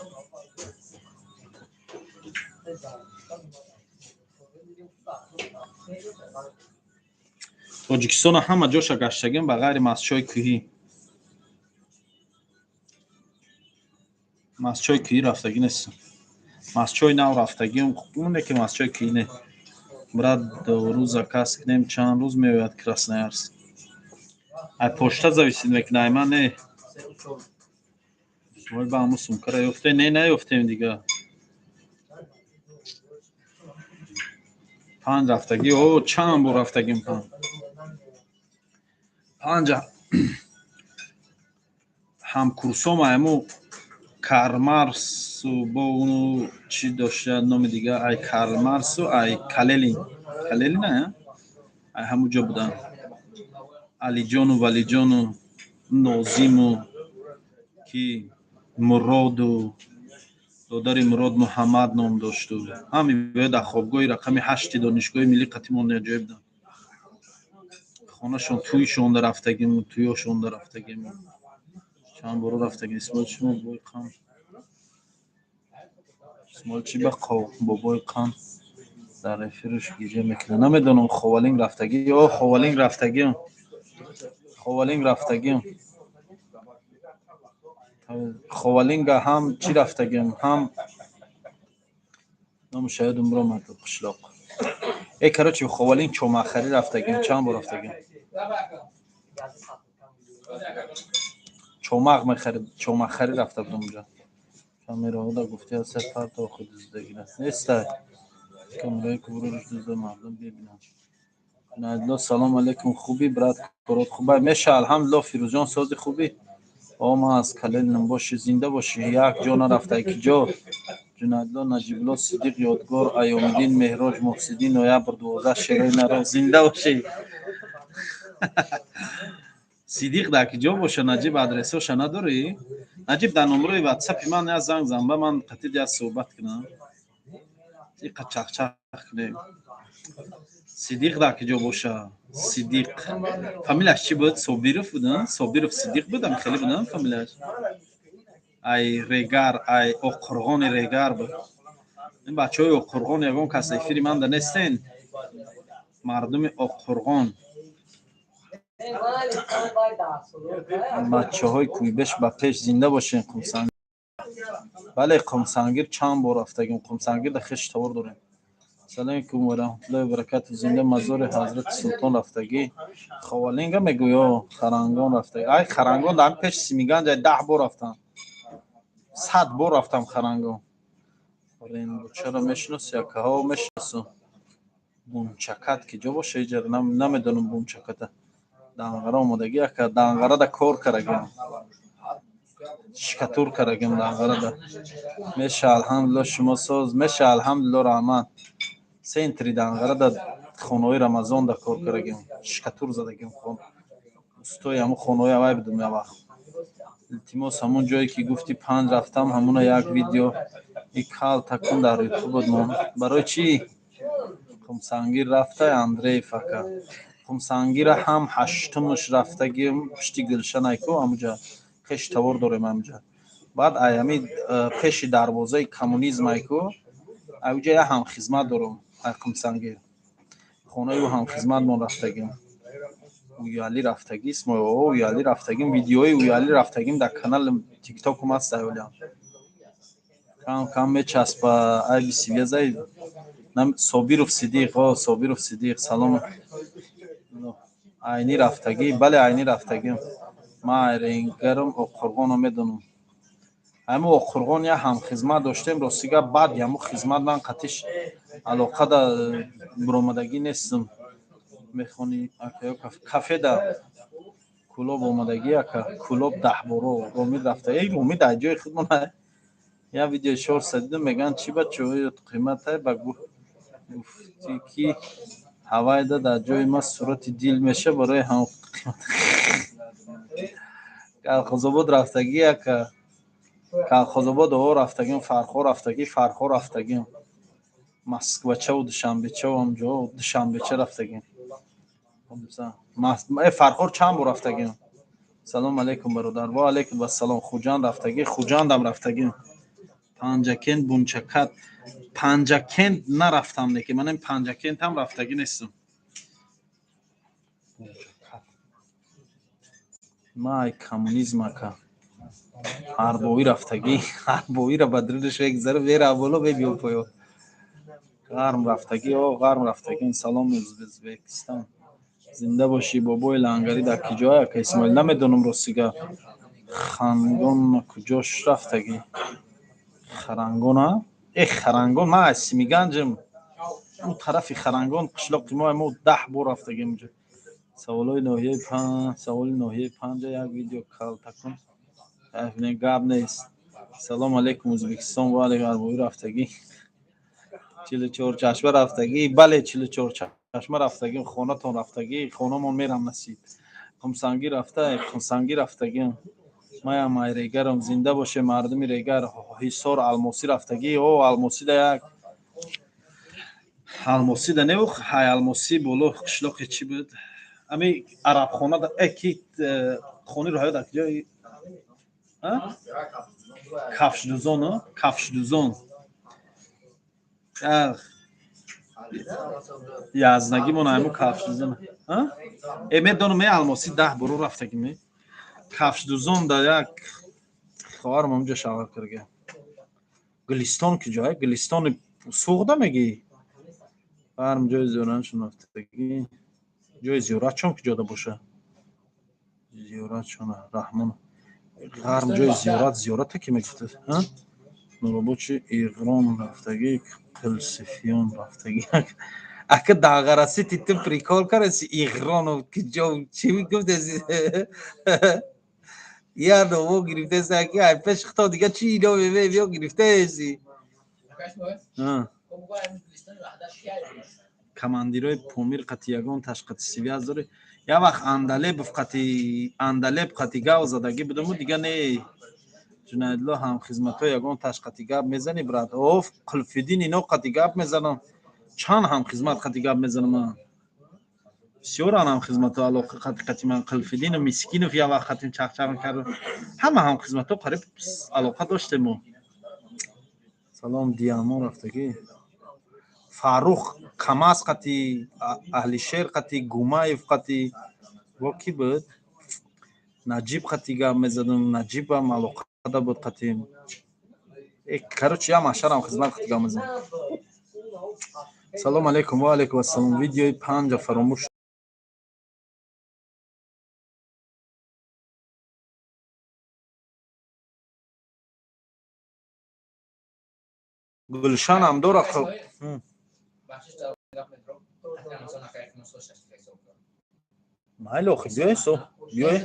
Тоҷикистона ҳама ҷоша гаштагем ба ғайри Мастчои кӯҳӣ. Мастчои кӯҳӣ рафтагӣ нестам. Мастчои нав рафтагиам, оне ки Мастчои кӯҳӣ не. Брат, дору заказ кунем, чанд рӯз меояд Красноярск? Ай почта зависит мекунад, ай ман не. Исмоил, ба ҳамун сумкара ёфте? Не, наёфтем дига. Панҷ рафтагӣ, о, чанд бор рафтагим панҷ. Панҷ ҳамкурсом айму Кармарсу бо уну чӣ дошта номи дига, ай Кармарсу, ай Калелин. Калелин ай, ай ҳамун ҷо буданд. Алиҷону Валиҷону Нозиму ки Муроду додари Мурод Муҳаммад ном дошту. Ҳами бояд дар хобгоҳи рақами 8 донишгоҳи миллӣ қатимон ҷой буданд. Хонашон тӯйшонда рафтагим, тӯёшонда рафтагим. Чанд боро рафтагим. Исмоил шумо бобои қанд. Исмоил чӣ ба бобои қанд дар эфирш гиря мекунад? Намедонам, Ховалинг рафтагӣ. О, Ховалинг рафтагиам. Ховалинг рафтагиам. Ховалинга ҳам чӣ рафтагиам, ҳам номаш ёдам биромад, қишлоқ. Э, короче, Ховалинг чомахарӣ рафтагиам, чанд бор рафтагиам. Чомақ мехарид, чомахарӣ рафта будам унҷа. Камераҳода гуфти ҳаста парто худ зидагира. Нестай. Камераи куброш дузда, мардум бибинанд. Найдло, салом алейкум, хуби, брат, корот хубай? Меша, алҳамдулилло. Фирӯзҷон, сози, хубӣ? О, ман аз Калинином. Боши, зинда бошӣ. Як ҷо нарафта, ки ҷо. Ҷунайдло, Наҷибло, Сидиқ, Ёдгор, Аёмиддин, Меҳроҷ, Муҳсиддин, ноябр 12, шерои наро. Зинда бошӣ. Сидиқ дар ки ҷо боша, Наҷиб, адресоша надорӣ? Наҷиб, дар номерои ватсапи ман як занг зан, ба ман қатид як суҳбат кунам, иқа чахчах кунем. Сидиқ дар ки ҷо боша? Сидиқ фамилияш чӣ буд? Собиров буд? Собиров Сидиқ буд, ами хеле буд фамилияш. Ай Регар, ай Оқурғони Регар буд. Ин бачаҳои Оқурғон, ягон кас эфири манда нестен? Мардуми Оқурғон, бачаҳои Кӯйбеш, ба пеш, зинда бошен. Қумсангир, бале, Қумсангир чанд бор рафтагим. Қумсангир да хеш тавор дорем. Салом алейкум ва раҳматуллоҳи ва баракату. Зинда. Мазори Ҳазрати Султон рафтагӣ? Ховалинга мегӯё, Харангон рафтагӣ? Ай Харангон дар пеш Симиганҷ ай 10 бор рафтам, 100 бор рафтам Харангон. Ренбучаро мешиноси, акаҳо? Мешиносу. Бунчакат ки ҷо боша? Иҷара намедонам. Бунчаката Данғара омодагӣ, ака? Данғарада кор карагам, шикатур карагам Данғарада. Меша, алҳамдулилло, шумо соз? Меша, алҳамдулилло, раҳмат. Центри Данғарада хонаҳои Рамазонда кор карагем, шикатур задагем. Хон устои ҳамун хонаҳои авай будум як вақт. Илтимос, ҳамун ҷое ки гуфти панҷ рафтам, ҳамуна як видео и калта кун дар ютубот мон. Барои чӣ? Қумсангир рафта, Андреев ака? Қумсангира ҳам ҳаштумаш рафтагим, пушти Гулшанайку, ҳамуҷа хеш тавор дорем ҳамуҷа. Баъд аями пеши дарвозаи коммунизм айку, ауҷа як ҳамхизмат дорум. Ай Қумсангир хонаи ӯ ҳамхизматмон рафтагим. Уяли рафтагист мо, Уяли рафтагим. Видеои Уяли рафтагим дар канали Тиктокум аст. Аёлиам кам кам мечаспа. Ай бисивязай. Собиров Сидиқ, о, Собиров Сидиқ, салом. Айни рафтагӣ? Бале, Айни рафтагим. Ман айренгарам, Оқурғонро медонам. Ҳамин Оқурғон як ҳамхизмат доштем, рости гап, баъд ҳамун хизмат ман қатиш алоқа да буромадагӣ нестам. Мехонӣ, акаё? Кафеда Кӯлоб омадагӣ, ака? Кӯлоб даҳборо. Ромид рафта? Эй, Ромид ай ҷои худмон. Як видеои шорса дидам, мегӯянд, чӣ, бачаҳои қиматай ба гуфтӣ, ки ҳавайда дар ҷои ма сурати дил меша, барои ҳам қимат. Калхозобод рафтагӣ, ака? Калхозобод о рафтагим. Фархор рафтагӣ? Фархор рафтагим. Москвачаву Душанбечаву ҳамҷо, Душанбеча рафтагим. Фархор чанд бор рафтагим. Салому алейкум, бародар. Ва алейкум ассалом. Хуҷанд рафтагӣ? Хуҷандам рафтагим. Панҷакент, Бунчакат. Панҷакент нарафтам, лекин манам Панҷакентам рафтагӣ нестам. Бунчакат. Ма ай коммунизм, ака. Ҳарбоӣ рафтагӣ? Ҳарбоира ба дилаш мегзара, вера боло, мебиё поё. Ғарм рафтагӣ? О, Ғарм рафтагӣ. Салом, Ӯзбекистон. Зинда бошӣ. Бобои Лангарӣ дар куҷое, ака Исмоил? Намедонам, рости гап. Хангон куҷош рафтагӣ? Харангона? Э, Харангон ман аз Симиганҷам, ӯ тарафи Харангон қишлоқи мо мо 10 бор рафтагим унҷо. Саволои ноҳияи панҷ, саволи ноҳияи панҷа як видео калта кун. Гап нест. Салому алейкум, Ӯзбекистон. Ва алейкум. Арбоӣ рафтагӣ? 44 Чашма рафтагӣ? Бале, 44 Чашма рафтагим. Хонатон рафтагӣ? Хонамон мерам, насиб. Қумсангӣ рафта? Қумсангӣ рафтагим. Маям ай Регарам. Зинда боше мардуми Регар. Ҳисор, Алмосӣ рафтагӣ? О, Алмосида як, Алмосида не, ҳай, Алмосӣ боло қишлоқи чӣ буд, ами арабхона э ки хони роҳаё дар куҷои? Кафшдузон, кафшдузон. Язнагимон айму кафшдузон э медонам э Алмосӣ 10 боро рафтагим. Кафшдузон да як хоҳарам ҳамҷо шавҳар карга. Гулистон куҷое? Гулистони Суғда мегӣ? Барм ҷои зиёратшон рафтагӣ? Ҷои зиёратшон куҷода боша? Зиёратшон Раҳмон. Ғарм ҷои зиёрат, зиёрате ки мегуфта. Нуробочи Иғрон рафтагӣ, Қилсифиён рафтагӣ. Ака, дағарасити, ту прикол кардаси. Иғрону ки ҷо чӣ гуфтаси? Я ново гирифтаси, аки, ай пеш хито дига чӣ ино ё гирифтаси. Командирои Помир қати ягон ташқати связь дорӣ? Як вақт Андалебов қати, Андалеб қати гав задагӣ будаму, дига не. Ҷунаидло, ҳамхизматҳо ягон ташқати гап мезанӣ, брат? Оф, Қулфиддин ино қати гап мезанам, чанд ҳамхизмат қати гап мезанам ман. Бисёран ҳамхизматҳо алоқа қати ман. Қулфиддину Мискинов як вақт қатим чақчақ мекардам. Ҳама ҳамхизматҳо қариб алоқа доштем мо. Салом, Диамо рафтагӣ. Фаррух Камаз қати, Аҳлишер қати, Гумаев қати, во кӣ буд, Наҷиб қати гап мезадам. Наҷибам алоқада буд қатим. Короче, як машарам хизмат қати гап мезадам. Салом алейкум. Ва алейкум ассалом. Видеои панҷа фаромӯш. Гулшанам дора. Майли, охи, биёй со, биёй,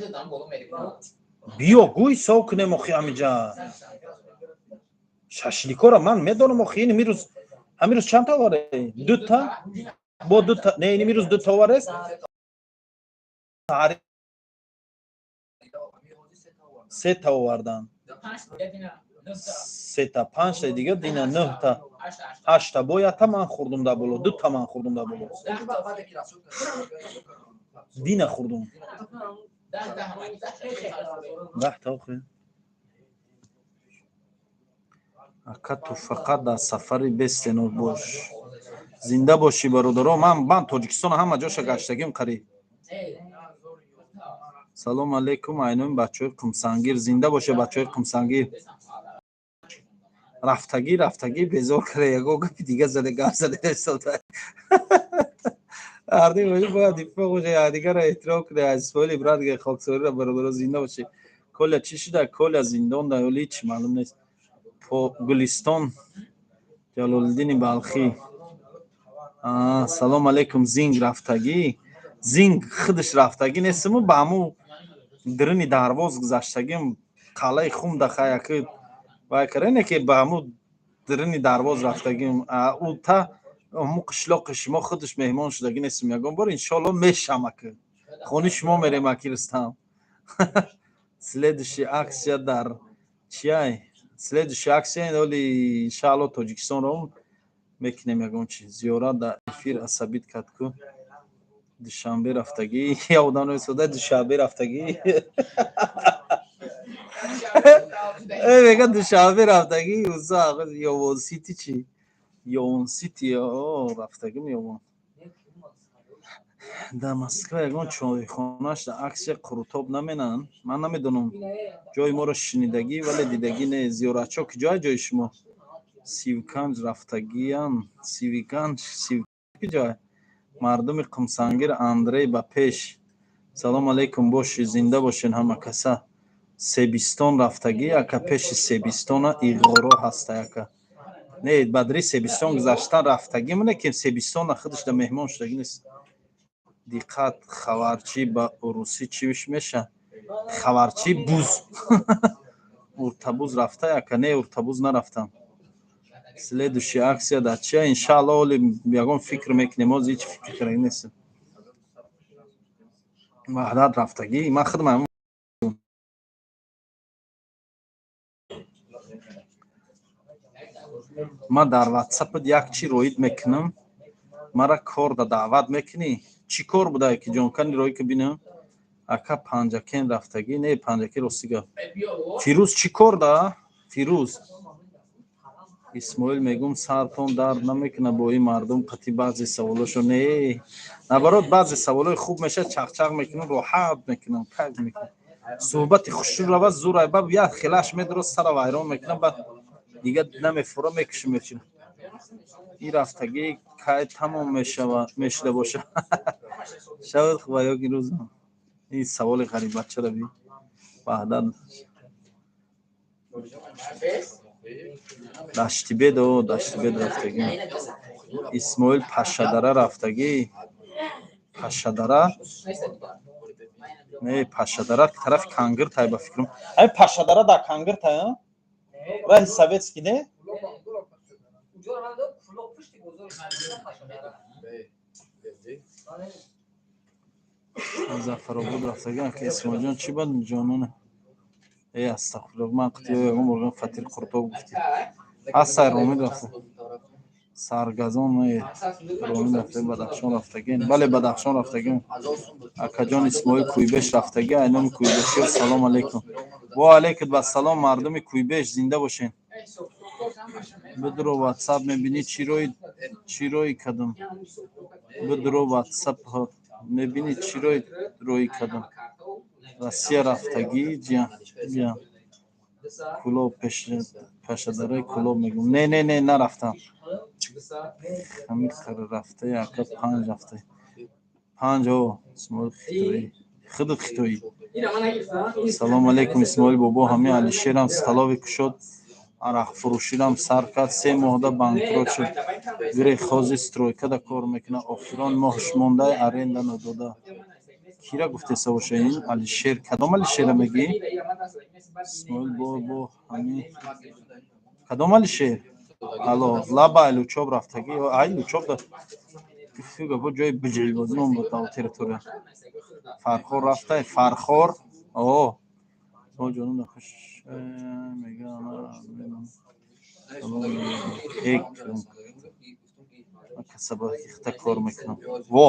биё, гӯй, сов кунем, охи. Ҳамиҷа шашликора ман медонам, охи. Ини мирӯз, ҳамирӯз чанд та оваре? Дута бо дута, не, ини мирӯз дута оварест. Сета овардан, сета, панҷта, дига дина нӯҳта, ҳашта. Бо якта ман хӯрдум дар боло, дута ман хӯрдум дар боло, дина хӯрдум, 10-та, охи. Ака, ту фақат дар сафари бестено бош. Зинда бошӣ, бародаро. Ман Тоҷикистон ҳама ҷоша гаштагим қариб. Салом алейкум, айноми бачаҳои Қумсангир. Зинда боше, бачаҳои Қумсангир. Рафтагӣ, рафтагӣ, безор кара, ягон гапи дига зада, гап зада истода. Ҳарди бояд иффоқ боше, якдигарро эҳтиром кунед. Аз Исмоили брат хоксориро, бародаро, зинда бошед. Коля чӣ шуда? Коля зиндон да, ҳоли ҳеч маълум нест. Гулистон, Ҷалолиддини Балхӣ. Салом алейкум. Зинг рафтагӣ? Зинг худаш рафтагӣ нестиму, ба ҳаму дирини дарвоз гузаштагим, қалъаи Хум дахаяки вай карене, ки ба ҳаму дирини дарвоз рафтагим. Ӯ та ҳаму қишлоқи шумо худаш меҳмон шудагӣ нестим ягон бор. Иншоалло, мешам, аки, хони шумо мерем, аки Рустам. Следующий акция дар чиай? Следующий акция оли, иншаалло, Тоҷикистонро мекунем ягон чи. Зиёрат дар эфир асабит кард ку. Душанбе рафтагӣ? Я одам намесода. Душанбе рафтагӣ? Мега, Душанбе рафтагӣ. Ёвон Сити чи? Ёвон Сити рафтагим, Ёвон. Дар Москва ягон чойхонаш дар аксия қурутоб наменанд? Ман намедонам. Ҷои моро шунидагӣ, вале дидагӣ не. Зиёратчо куҷоа ҷои шумо? Сивканҷ рафтагиам? Сивиканҷ куҷоа? Мардуми Қумсангир, Андрей ба пеш. Салом алейкум, боши, зинда бошен ҳама каса. Себистон рафтагӣ, ака? Пеши Себистона Иғоро ҳаста, ака. Не, бадри Себистон гузаштан рафтагӣ мане, ки Себистона худаш да меҳмон шудагӣ нест. Диққат, хабарчӣ ба урусӣ чӣ меша? Хабарчӣ буз, Уртабуз рафта, ака? Не, Уртабуз нарафтам. Следующая акция дар чия? Иншаалло, оли ягон фикр мекунем, ҳозир ҳеҷ фикр карда нестем. Ваҳдат рафтагӣ? Ман худам. Ман дар ватсапат як чӣ роид мекунам, мара кор да даъват мекунӣ? Чӣ кор будае, ки ҷонкани роӣ ки бинам? Ака, Панҷакен рафтагӣ? Не, Панҷакен, рости гап. Фирӯз чӣ кор да, Фирӯз? Исмоил, мегум, сартон дард намекунад бо ин мардум қати баъзе саволошо? Не, наоборот, баъзе саволои хуб мешавад, чақчақ мекунам, роҳат мекунам, кайф мекунам, суҳбати хушрӯ равад, зур айбаб як хелаш медорад, сара вайрон мекунам, баъд дига намефура, мекушам, мечинам. Ин рафтагӣ кай тамом мешуда бошад? Шавад хуба ёки рӯзам. Ин саволи ғарибачара би. Ваҳдат. Даштибед, о, Даштибед рафтагӣ. Исмоил Пашшадара рафтагӣ. Пашшадара? Не, Пашшадара тарафи Кангиртай, ба фикрам. Ай, Пашшадара дар Кангиртай, а? Раҳи Советский, не? Зафаробод рафтагӣ. Ака Исмоилҷон, чӣ бад ҷонона? Э, астағфируллоҳ, ман қитиё ягон бор фатир қуртоб гуфтӣ. Ҳастай, Ромид рафта. Саргазон, Ромид рафта, Бадахшон рафтагӣ. Бале, Бадахшон рафтагӣ. Акаҷон Исмоил Куйбеш рафтагӣ, ай номи куйбешиё салом алейкум. Во алейкум вассалом, мардуми Куйбеш зинда бошен. Бидро WhatsApp мебинӣ чӣ рои чӣ рои кадам. Бидро WhatsApp мебинӣ чӣ рои рои кадам. Россия рафтагӣ, ҷия, ҷия. Кулоб пеш Пашадараи Кулоб мегум. Не, не, не, нарафтам. Ҳамин қара рафтаи, ака, панҷ рафтаи. Панҷ, о, Исмоил хитоӣ. Худат хитоӣ. Салом алейкум, Исмоил бобо, ҳамин Алишерам столовый кушод, арақфурӯширам сар кард, 3 моҳда банкрот шуд. Грех ҳозир стройкада кор мекунад, охирон моҳш мондай, аренда надода. Кира гуфтеса боша ин Алишер? Кадом Алишера мегӣ? Исмоил бобо, ҳамин кадом Алишер? Алло, лаба ай Лучоб рафтагӣ, ай Лучоб да гуфтуга бо ҷои биҷилбозӣ ном буд дар территория. Фархор рафтай, Фархор? О, ҷонум хуш мега. Касаба кор мекунам. Во!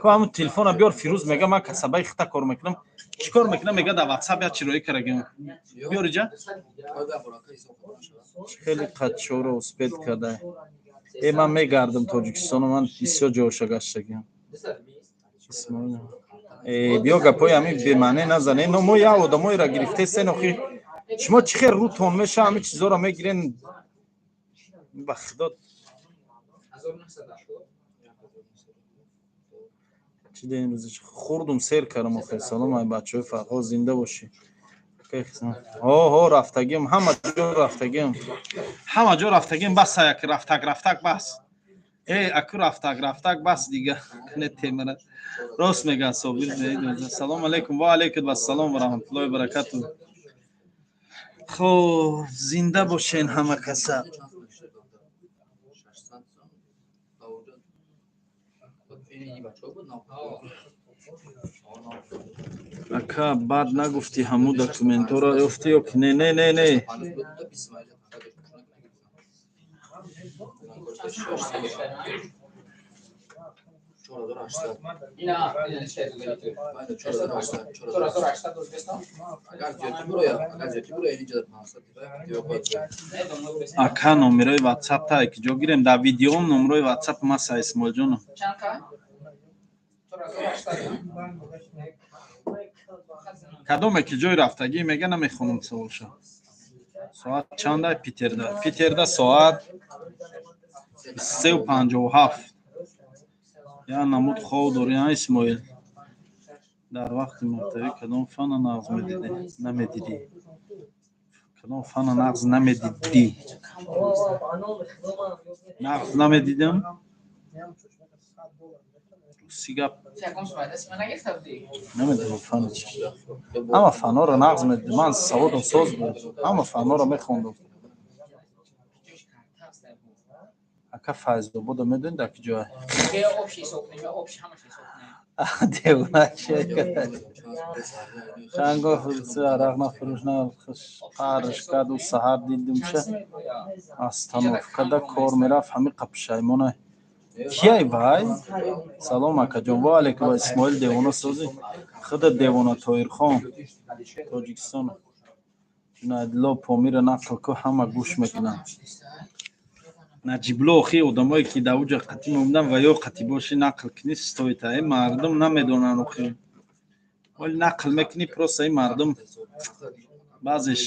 Ко ҳамун телефона биёр, Фирӯз мега ман касабаи хита кор мекунам. Чӣ кор мекунам мега, дар WhatsApp як чироӣ карагем. Биёр иҷа. Хеле қадчоро успеть карда. Э, ман мегардам Тоҷикистону, ман бисёр ҷоша гаштагиам. Исмоил. Э, биё гапҳои ҳамин бемаъне назане. Но мо як одамоеро гирифтесен охи. Шумо чӣ хел рӯтон меша ҳамин чизоро мегирен? Ба худо чӣ дем рӯзи хурдум сер кардам охир. Салом ай бачаҳои Фарҳод, зинда бошӣ. Ҳо, ҳо, рафтагиам, ҳама ҷо рафтагиам. Ҳама ҷо рафтагиам, бас як рафтак рафтак бас. Э, аку рафтак рафтак бас дига. Не темара. Рост мега Собир. Салом алейкум, ва алейкум вассалом ва раҳматуллоҳи ва баракатуҳ. Хоб, зинда бошен ҳама каса. Ака, баъд нагуфтӣ ҳамун документҳоро ёфтӣ ё ки не? Не, не, не. Ака, номерои WhatsApp та ки ҷо гирем? Дар видеом номерои WhatsApp маса, Исмоилҷоно. Кадоме ки ҷои рафтагӣ мега, намехонам саволша. Соат чанда Питерда? Питерда соат 3:57. Я намуд хов дорӣ, а, Исмоил? Дар вақти мактабӣ кадом фанна нағз медидӣ? Намедидӣ? Кадом фанна нағз намедидӣ? Нағз намедидам? Рости гап намедонам фанна чи. Ҳама фанҳоро нағз медидам. Ман саводам соз буд. Ҳама фанҳоро мехондам. Ака, Файзобода медонӣ дар ки ҷое? Девона чи? Чанд гоҳ арақ нафурӯш на қарш кард, ӯ саҳар дидимша остановкада кор мерафт, ҳамин қа пушаймона. Кияй вай? Салом, акаҷон, ва алейкум ва Исмоил девона созӣ? Худат девона, Тоирхон. Тоҷикистон. Ҷунайдулло Помира нақл ку, ҳама гӯш мекунанд. Наҷибло охи одамое ки дар уҷа қатӣ мемондан ва ё қатӣ бошӣ нақл кунӣ стоит. Ай мардум намедонанд охи. Вале нақл мекунӣ, просто ин мардум баъзеш.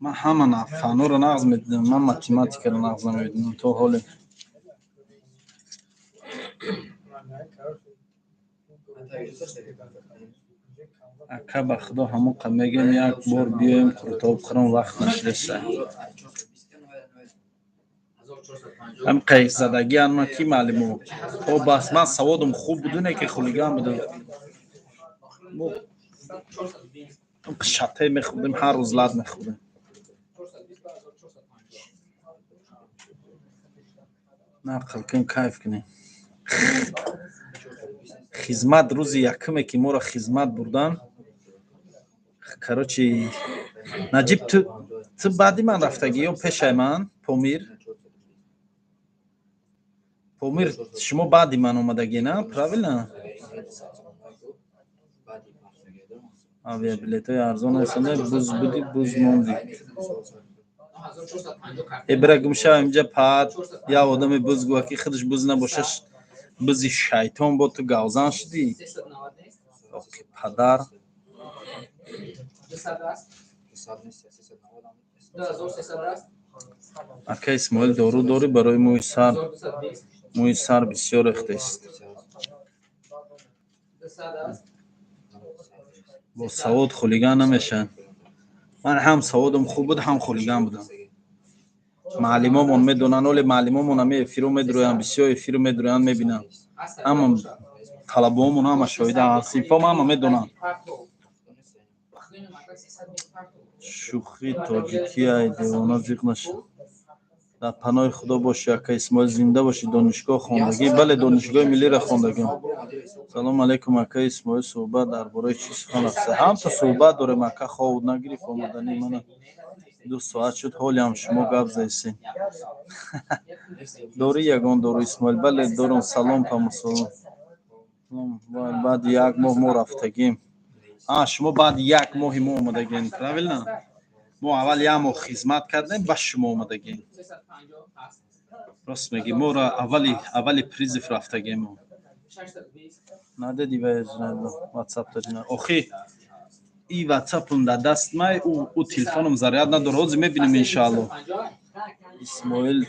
Ман ҳама фанҳоро нағз медидам, ман математикаро нағз намедидам то ҳоле. Ака, ба худо, ҳамон қа мегӯем, як бор биёем, қурутоб хӯрам, вақт нашудеста. Ҳам қайзадагиан ман ки маълимо то бас ман саводам хуб будуне, ки хулиган будам. Мо шате мехӯрдем, ҳар рӯз лат мехӯрдем. Нақл кун, кайф кунем. Хизмат, рӯзи якуме, ки моро хизмат бурдан, короче, Наҷиб, ту баъди ман рафтагӣ ё пешаи ман? Помир, Помир, шумо баъди ман омадагӣ, на? Правильно? Авиабилетҳои арзон ҳастанд. Буз будӣ, буз мондӣ. Э, бира, гумшав инҷа. Паат як одаме буз гӯя, ки худаш буз набоша, бузи шайтон бо ту гавзан шудӣ. Оқи падар. Ака Исмоил, дору дорӣ барои мӯи сар? Мӯи сар бисёр рехтест. Бо савод хулиган намешавад. Ман ҳам саводам хуб буд, ҳам хулиган будам. Маълимомон медонанд, оле маълимомон ҳами эфиро медуроянд, бисёр эфиро медуроянд, мебинанд. Ҳама талабаомон, ҳама шоҳида, синфом ҳама медонанд. Шӯхи тоҷикӣ, ай девона, зиқ наша. Дар паноҳи Худо бошӣ, ака Исмоил, зинда бошӣ. Донишгоҳ хондагӣ? Бале, донишгоҳи миллиро хондагим. Салом алейкум, ака Исмоил, суҳбат дар бораи чӣ сухан рафта? Ҳам то суҳбат дорем, ака. Хов нагирифт, омадани мана 2 соат шуд, ҳолиам шумо гап заистем. Дорӣ ягон дору, Исмоил? Бале, дорам. Салом, памусалом. Баъди як моҳ мо рафтагим. А, шумо баъди як моҳи мо омадагем, правильно? Мо аввал як моҳ хизмат кардем, ба шумо омадагем. Рост мегӣ, моро аввали призыв рафтагем. Надеди ватсапта? Охи, и ватсапам дар даст май, ӯ телефоном заряд надорад. Ҳозир мебинем, иншаалло. Исмоил,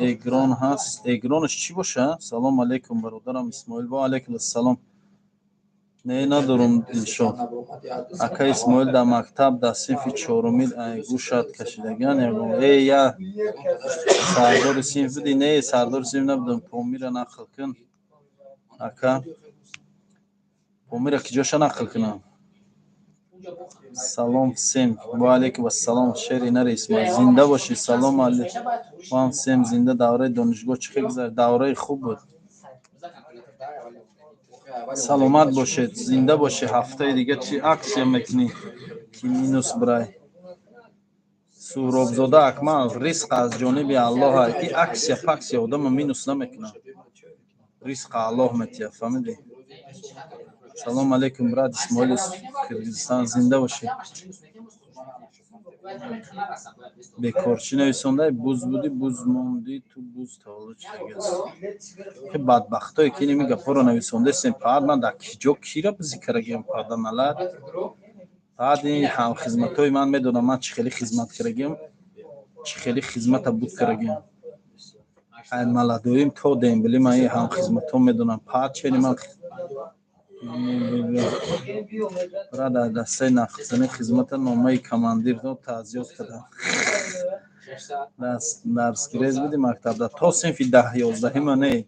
эгрон ҳаст? Эгронаш чӣ боша? Салом алейкум, бародарам Исмоил. Ва алейкум ассалом. Не, надорум, Дилшод. Ака Исмоил, дар мактаб дар синфи чорумӣ гӯшат кашидагиан ягон? Э, я сардори синф будӣ? Не, сардори синф набудам. Помира нақл кун, ака. Помира ки ҷоша нақл кунам? Салом всем. Ва алейкум ассалом, шери нари Исмоил, зинда бошӣ. Салом вам всем, зинда. Давраи донишгоҳ чӣ хел гузашт? Давраи хуб буд. Саломат бошед, зинда бошед. Ҳафтаи дига чӣ акция мекунӣ, ки минус брай? Суҳробзода Акмал, ризқ аз ҷониби Аллоҳ. И акция паксия одама минус намекунад, ризқа Аллоҳ метиҳад, фаҳмидӣ? Салом алейкум, брат Исмоил, Киргизистан. Зинда бошед. Бекорчӣ нависондай: буз будӣ, буз мондӣ, ту буз таваллуд шудагиаст. Ки бадбахтое, ки инами гапҳоро нависондастем, паат ман дар ки ҷо кира бизӣ карагиам, паданалат. Баъд ин ҳамхизматҳои ман медонам, ман чӣ хеле хизмат карагиам, чӣ хеле хизмата буд карагиам. Ай маладоим то дембели ман ин ҳамхизматҳо медонам. Паат чени ман ра дар дастаи нақлзанӣ хизмата номаи командир дод, таъзиёт кардам. Дарсгирез буди мактабда? То синфи 10-11-ма не,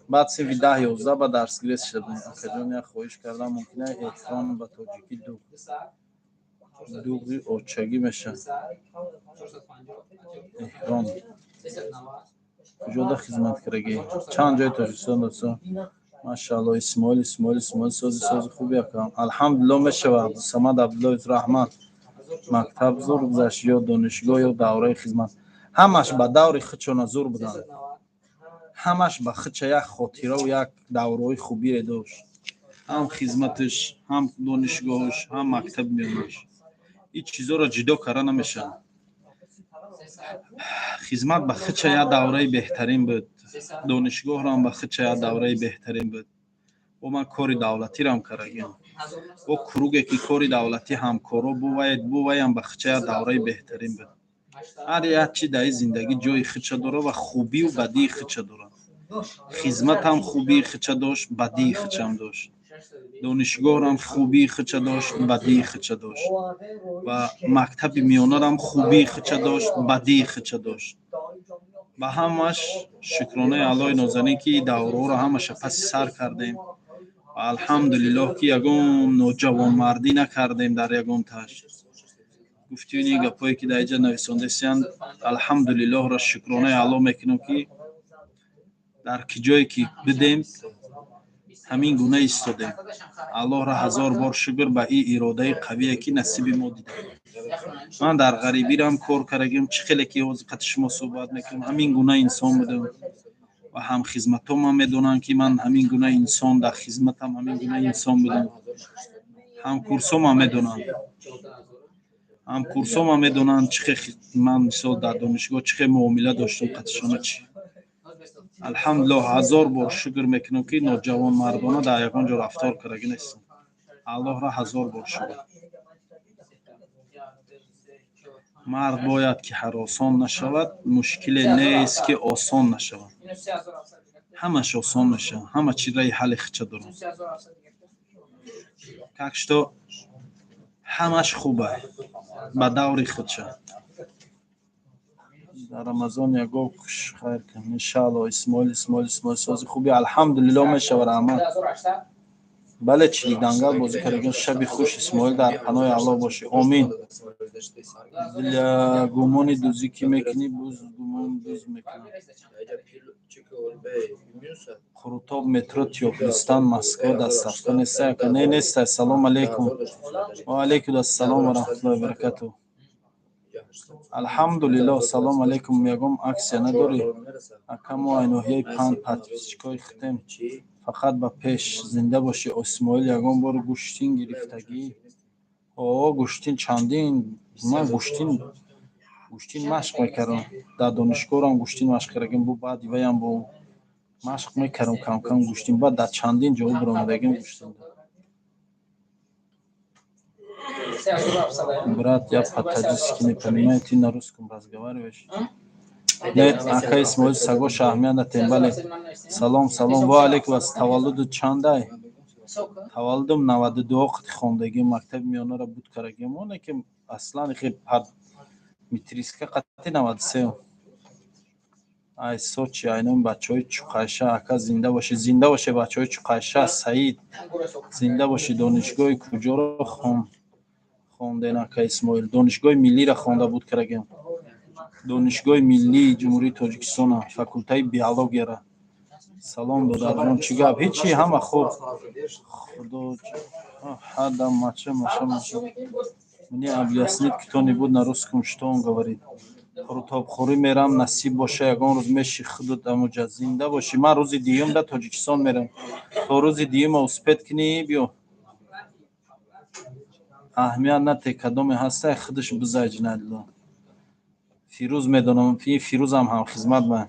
баъд синфи 10-11 ба дарсгирез шуда будем. Акаҷон, як хоҳиш кардам мумкин? Эҳрон ба тоҷикӣ дуғ, дуғи очагӣ мешавад. Эҳрон куҷода хизмат кардагӣ? Чанд ҷои Тоҷикистон доста. Машаалло, Исмоил, Исмоил, Исмоил, сози сози хуби, акам. Алҳамдулилло, мешава. Абдусамад Абдуллоев, раҳмат. Мактаб зур гузашт ё донишгоҳ ё давраи хизмат? Ҳамаш ба даври худшона зур буданд, ҳамаш ба худша як хотираву як давраҳои хубие дошт, ҳам хизматаш, ҳам донишгоҳаш, ҳам мактаби миёнаш. Ин чизоро ҷудо карда намешавад. Хизмат ба худша як давраи беҳтарин буд, донишгоҳро ба худша як давраи беҳтарин буд. Бо ман кори давлатирам кардагиам, бо круге, ки кори давлатӣ ҳамкоро буваям, ба худша як давраи беҳтарин буд. Ҳар як чи дар ин зиндагӣ ҷои худша дорад ва хубию бадии худша дорад. Хизматам хубии худша дошт, бадии худшам дошт. Донишгоҳрам хубии худша дошт, бадии худша дошт ва мактаби миёнарам хубии худша дошт, бадии худша дошт. Ба ҳамаш шукронаи Аллоҳи нозанин, ки давраҳоро ҳамаша паси сар кардем ва, алҳамдулиллоҳ, ки ягон ноҷавонмардӣ накардем дар ягон таш. Гуфтиюни гапҳое, ки дар инҷа нависондасиянд, алҳамдулиллоҳро шукронаи Аллоҳ мекунам, ки дар ки ҷое ки бидем, ҳамин гуна истодем. Аллоҳро ҳазор бор шукр ба ин иродаи қавие, ки насиби мо дида. Ман дар ғарибирам кор кардагим, чӣ хеле ки ҳозир қати шумо суҳбат мекунам, ҳамин гуна инсон будам ва ҳамхизматҳомам медонанд, ки ман ҳамин гуна инсон, дар хизматам ҳамин гуна инсон будам. Ҳамкурсомам медонанд, ҳамкурсомам медонанд, чӣ хел ман, мисол, дар донишгоҳ чӣ хел муомила доштам қатишона чӣ. Алҳамдулиллоҳ, ҳазор бор шукр мекунам, ки ноҷавонмардона дар ягон ҷо рафтор кардагӣ нестам. Аллоҳро ҳазор бор шукр. Мард бояд ки ҳаросон нашавад, мушкиле нест, ки осон нашавад. Ҳамаш осон мешавад, ҳама чи раи ҳалли худша дорад. Так что ҳамаш хуба ба даври худша. Дар Рамазон ягон хуш хайр кун, иншаалло. Исмоил, Исмоил, Исмоил, сози хуби, алҳамдулилло, мешава, раҳмат. Бале, чилидангал бозӣ кардагим. Шаби хуш, Исмоил, дар паноҳи Аллоҳ бошӣ, омин. Для гумони дузӣ ки мекунӣ, буз гумон дуз мекунад. Қурутоб, метро Тёплистан, Москва, доставка неста? Не, неста. Салом алейкум. Ва алейкум ассалом ва раҳматуллоҳи ва баракатуҳ. Алҳамдулиллоҳ. Салом алейкум, ягон акция надорӣ, ака? Мо ай ноҳияи Панҷ, подписчикои хитем, фақат ба пеш. Зинда бошӣ, Исмоил. Ягон бор гӯштин гирифтагӣ? О, гӯштин чандин. Ман гӯштин машқ мекардам, дар донишгоҳам гӯштин машқ кардагим, бу баъди ваям бо машқ мекардам камкам гӯштин, баъд дар чандин ҷо биромадагим гӯштин. Брат, я по-таджикски не понимаю, ты на русском разговариваешь? Не, ака Исмоил, сагоша аҳамият натем, бале. Салом, салом, ва алейкум ас. Таваллуду чандай? Таваллудум 92, қати хондагим, мактаби миёнаро буд кардагим, оне ки аслан хе метриска қати 93. Ай Сочи, ай номи бачаҳои Чуқайша, ака, зинда бошӣ, зинда бошӣ, бачаҳои Чуқайша, Саид, зинда бошӣ. Донишгоҳи куҷоро хонден, ака Исмоил? Донишгоҳи миллиро хонда буд кардагим, Донишгоҳи миллии Ҷумҳурии Тоҷикистона, факултаи биологияра. Салом, додарҷон, чӣ гап? Ҳечи, ҳама хуб, худо ҳада мача маша маша. Мне объяснит кто-нибудь на русском, что он говорит? Қурутобхӯрӣ мерам, насиб боша, ягон рӯз меши худут амуҷа. Зинда бошӣ. Ман рӯзи дуюм да Тоҷикистон мерам, то рӯзи дуюма успеть кунӣ, биё. Аҳамият нате, кадоме ҳастай, худаш бизай. Ҷинадло Фирӯз медонам, ин Фирӯзам ҳамхизмат ман.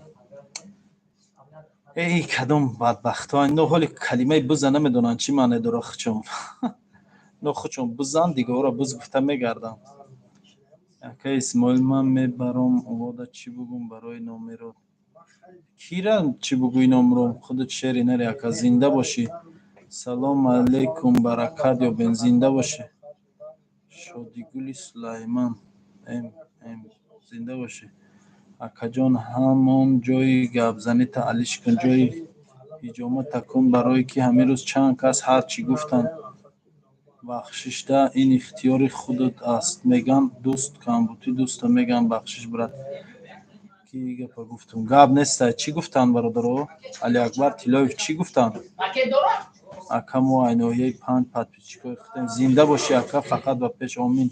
Эй, кадом бадбахтҳо, ино ҳоли калимаи биза намедонанд, чӣ маъне дора. Хучон, ино хучон бизан, дигаҳоро биз гуфта мегарданд. Ака Исмоил, ман мебаром овода, чӣ бугум барои номерот? Кира чӣ бугӯи номро? Худат шери нари, ака, зинда бошӣ. Салом алейкум, баракат ёбен, зинда бошӣ. Шодигули Сулайман м м, зинда бошӣ. Акаҷон, ҳамон ҷои гапзанита алиш кун, ҷои ҳиҷомата кун, барое ки ҳамин рӯз чанд кас ҳар чӣ гуфтанд. Бахшишда, ин ихтиёри худат аст, меган дӯст камбутӣ дӯста меган. Бахшиш, брат, ки гапа гуфтум. Гап нестай. Чӣ гуфтанд, бародаро? Алиакбар Тиллоев, чӣ гуфтанд, ака? Мо ай ноҳияи Панҷ, подписчикои худем. Зинда бошӣ, ака, фақат ба пеш, омин.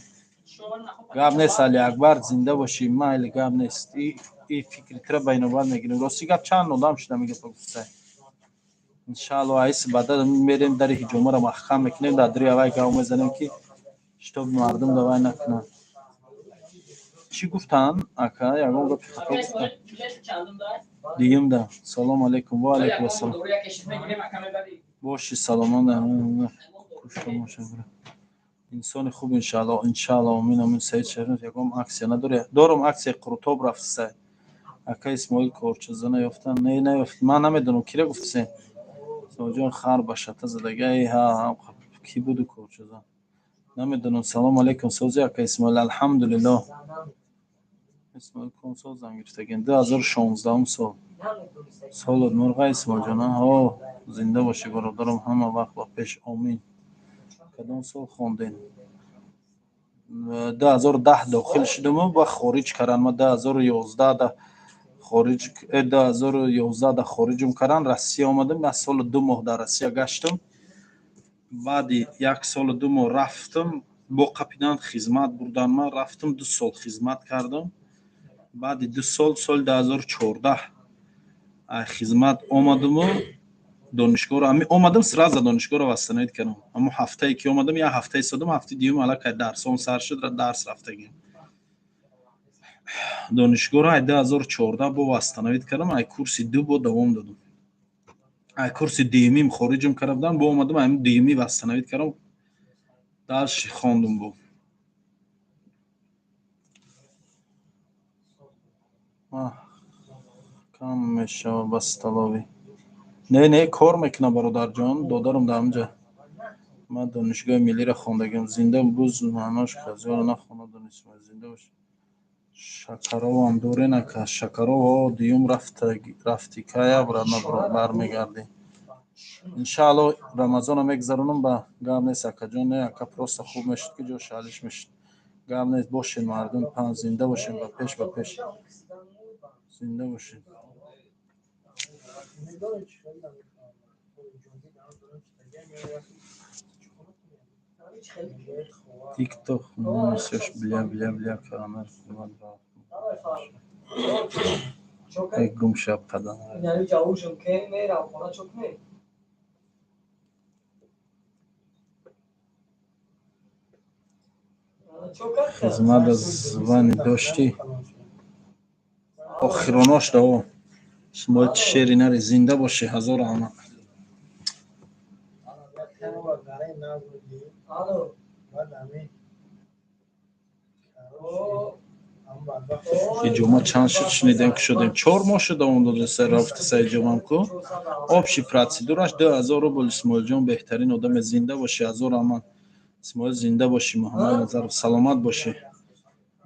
Гап нест, Алиакбар, зинда бошӣ, майли, гап нест. И фикри тира ба инобат мегирем. Рости гап, чанд одам шуда мегапа гуфтай. Иншаалло, айси баъда мерем, дари ҳиҷомаро маҳкам мекунем, дар дари авай гав мезанем, ки шитоби мардум давай накунанд. Чӣ гуфтанд, ака? Ягон гапи хато гуфтанд? Дуюмда. Салом алейкум, ва алейкум ассалом, боши саломат. Инсони хуб, иншаалло, иншаалло, омин, омин. Саид Шариф, ягон акция надорӣ? Дорум, аксияи қурутоб рафтисай. Ака Исмоил, корчазана ёфтан? Не, наёфт, ман намедонам, кира гуфтисен. Исмоилҷон, хар ба шата задагай, ҳа, кӣ буду корчазан? Намедонам. Салому алайкум, сози, ака Исмоил? Алҳамдулиллоҳ. Исмоил, кун сол зан гирифтагин? 2016-ум сол. Солот мурға, Исмоилҷон? Ҳо, зинда бошӣ, бародарам, ҳама вақт ба пеш, омин. Кадом сол хондем? 2010 дохил шудаму ба хориҷ кардан. Ма 2011 да хориҷ, 2011 да хориҷум кардан, Россия омадам. Як солу 2 моҳ дар Россия гаштам. Баъди як солу 2 моҳ рафтам, бо қапидан хизмат бурдан. Ман рафтам, 2 сол хизмат кардам. Баъди 2 сол, соли 2014 хизмат омадаму донишгоҳро ами омадам, сразу донишгоҳро восстановить кардам. Ҳамо ҳафтае ки омадам, як ҳафта истодам, ҳафтаи дуюм аллакай дарсом сар шуд, дарс рафтагим. Донишгоҳро ай 2014 бо восстановить кардам, ай курси ду бо давом додам. Ай курси дуюмим хориҷум карда будам, бо омадам, ай дуюмӣ восстановить кардам, дальше хондум. Бо кам мешава ба столовый? Не, не, кор мекунам, бародарҷон, додарам дар ҳамҷа. Ман Донишгоҳи миллиро хондагиам. Зинда буз маънош казиёро нахонад. Исмоил, зинда бош. Шакаровам дорен, ака? Шакаров, о, дуюм рафти, кая обратно бармегардӣ? Иншаалло, Рамазона мегзаронам. Ба гап нест, акаҷон. Не, ака, просто хуб мешуд, ки ҷош алиш мешуд. Гап нест, бошед, мардум пан, зинда бошем, ба пеш, ба пеш, зинда бошед. Медонед, чӣ хеле намефаҳмам. Иҷозӣ дорам, чӣ. Тикток несешь, бля, бля, бля, канар. Эй, гум шаб қадам. Яъни ҷавушам ке мерам хона, чо кунем? Хизмат аз звани доштӣ? Охиронош даво. Исмоил, шери нари, зинда бошӣ, ҳазор раҳмат. Алло. Иҷома чанд шуд, шунидем, ки шудем? 4 моҳ шуд, давом додаса, рафтаса иҷомам ку. Общий процедураш 2000 рубл. Исмоилҷон, беҳтарин одаме, зинда бошӣ, ҳазор раҳмат. Исмоил, зинда бошӣ. Муҳаммад Назаров, саломат бошӣ.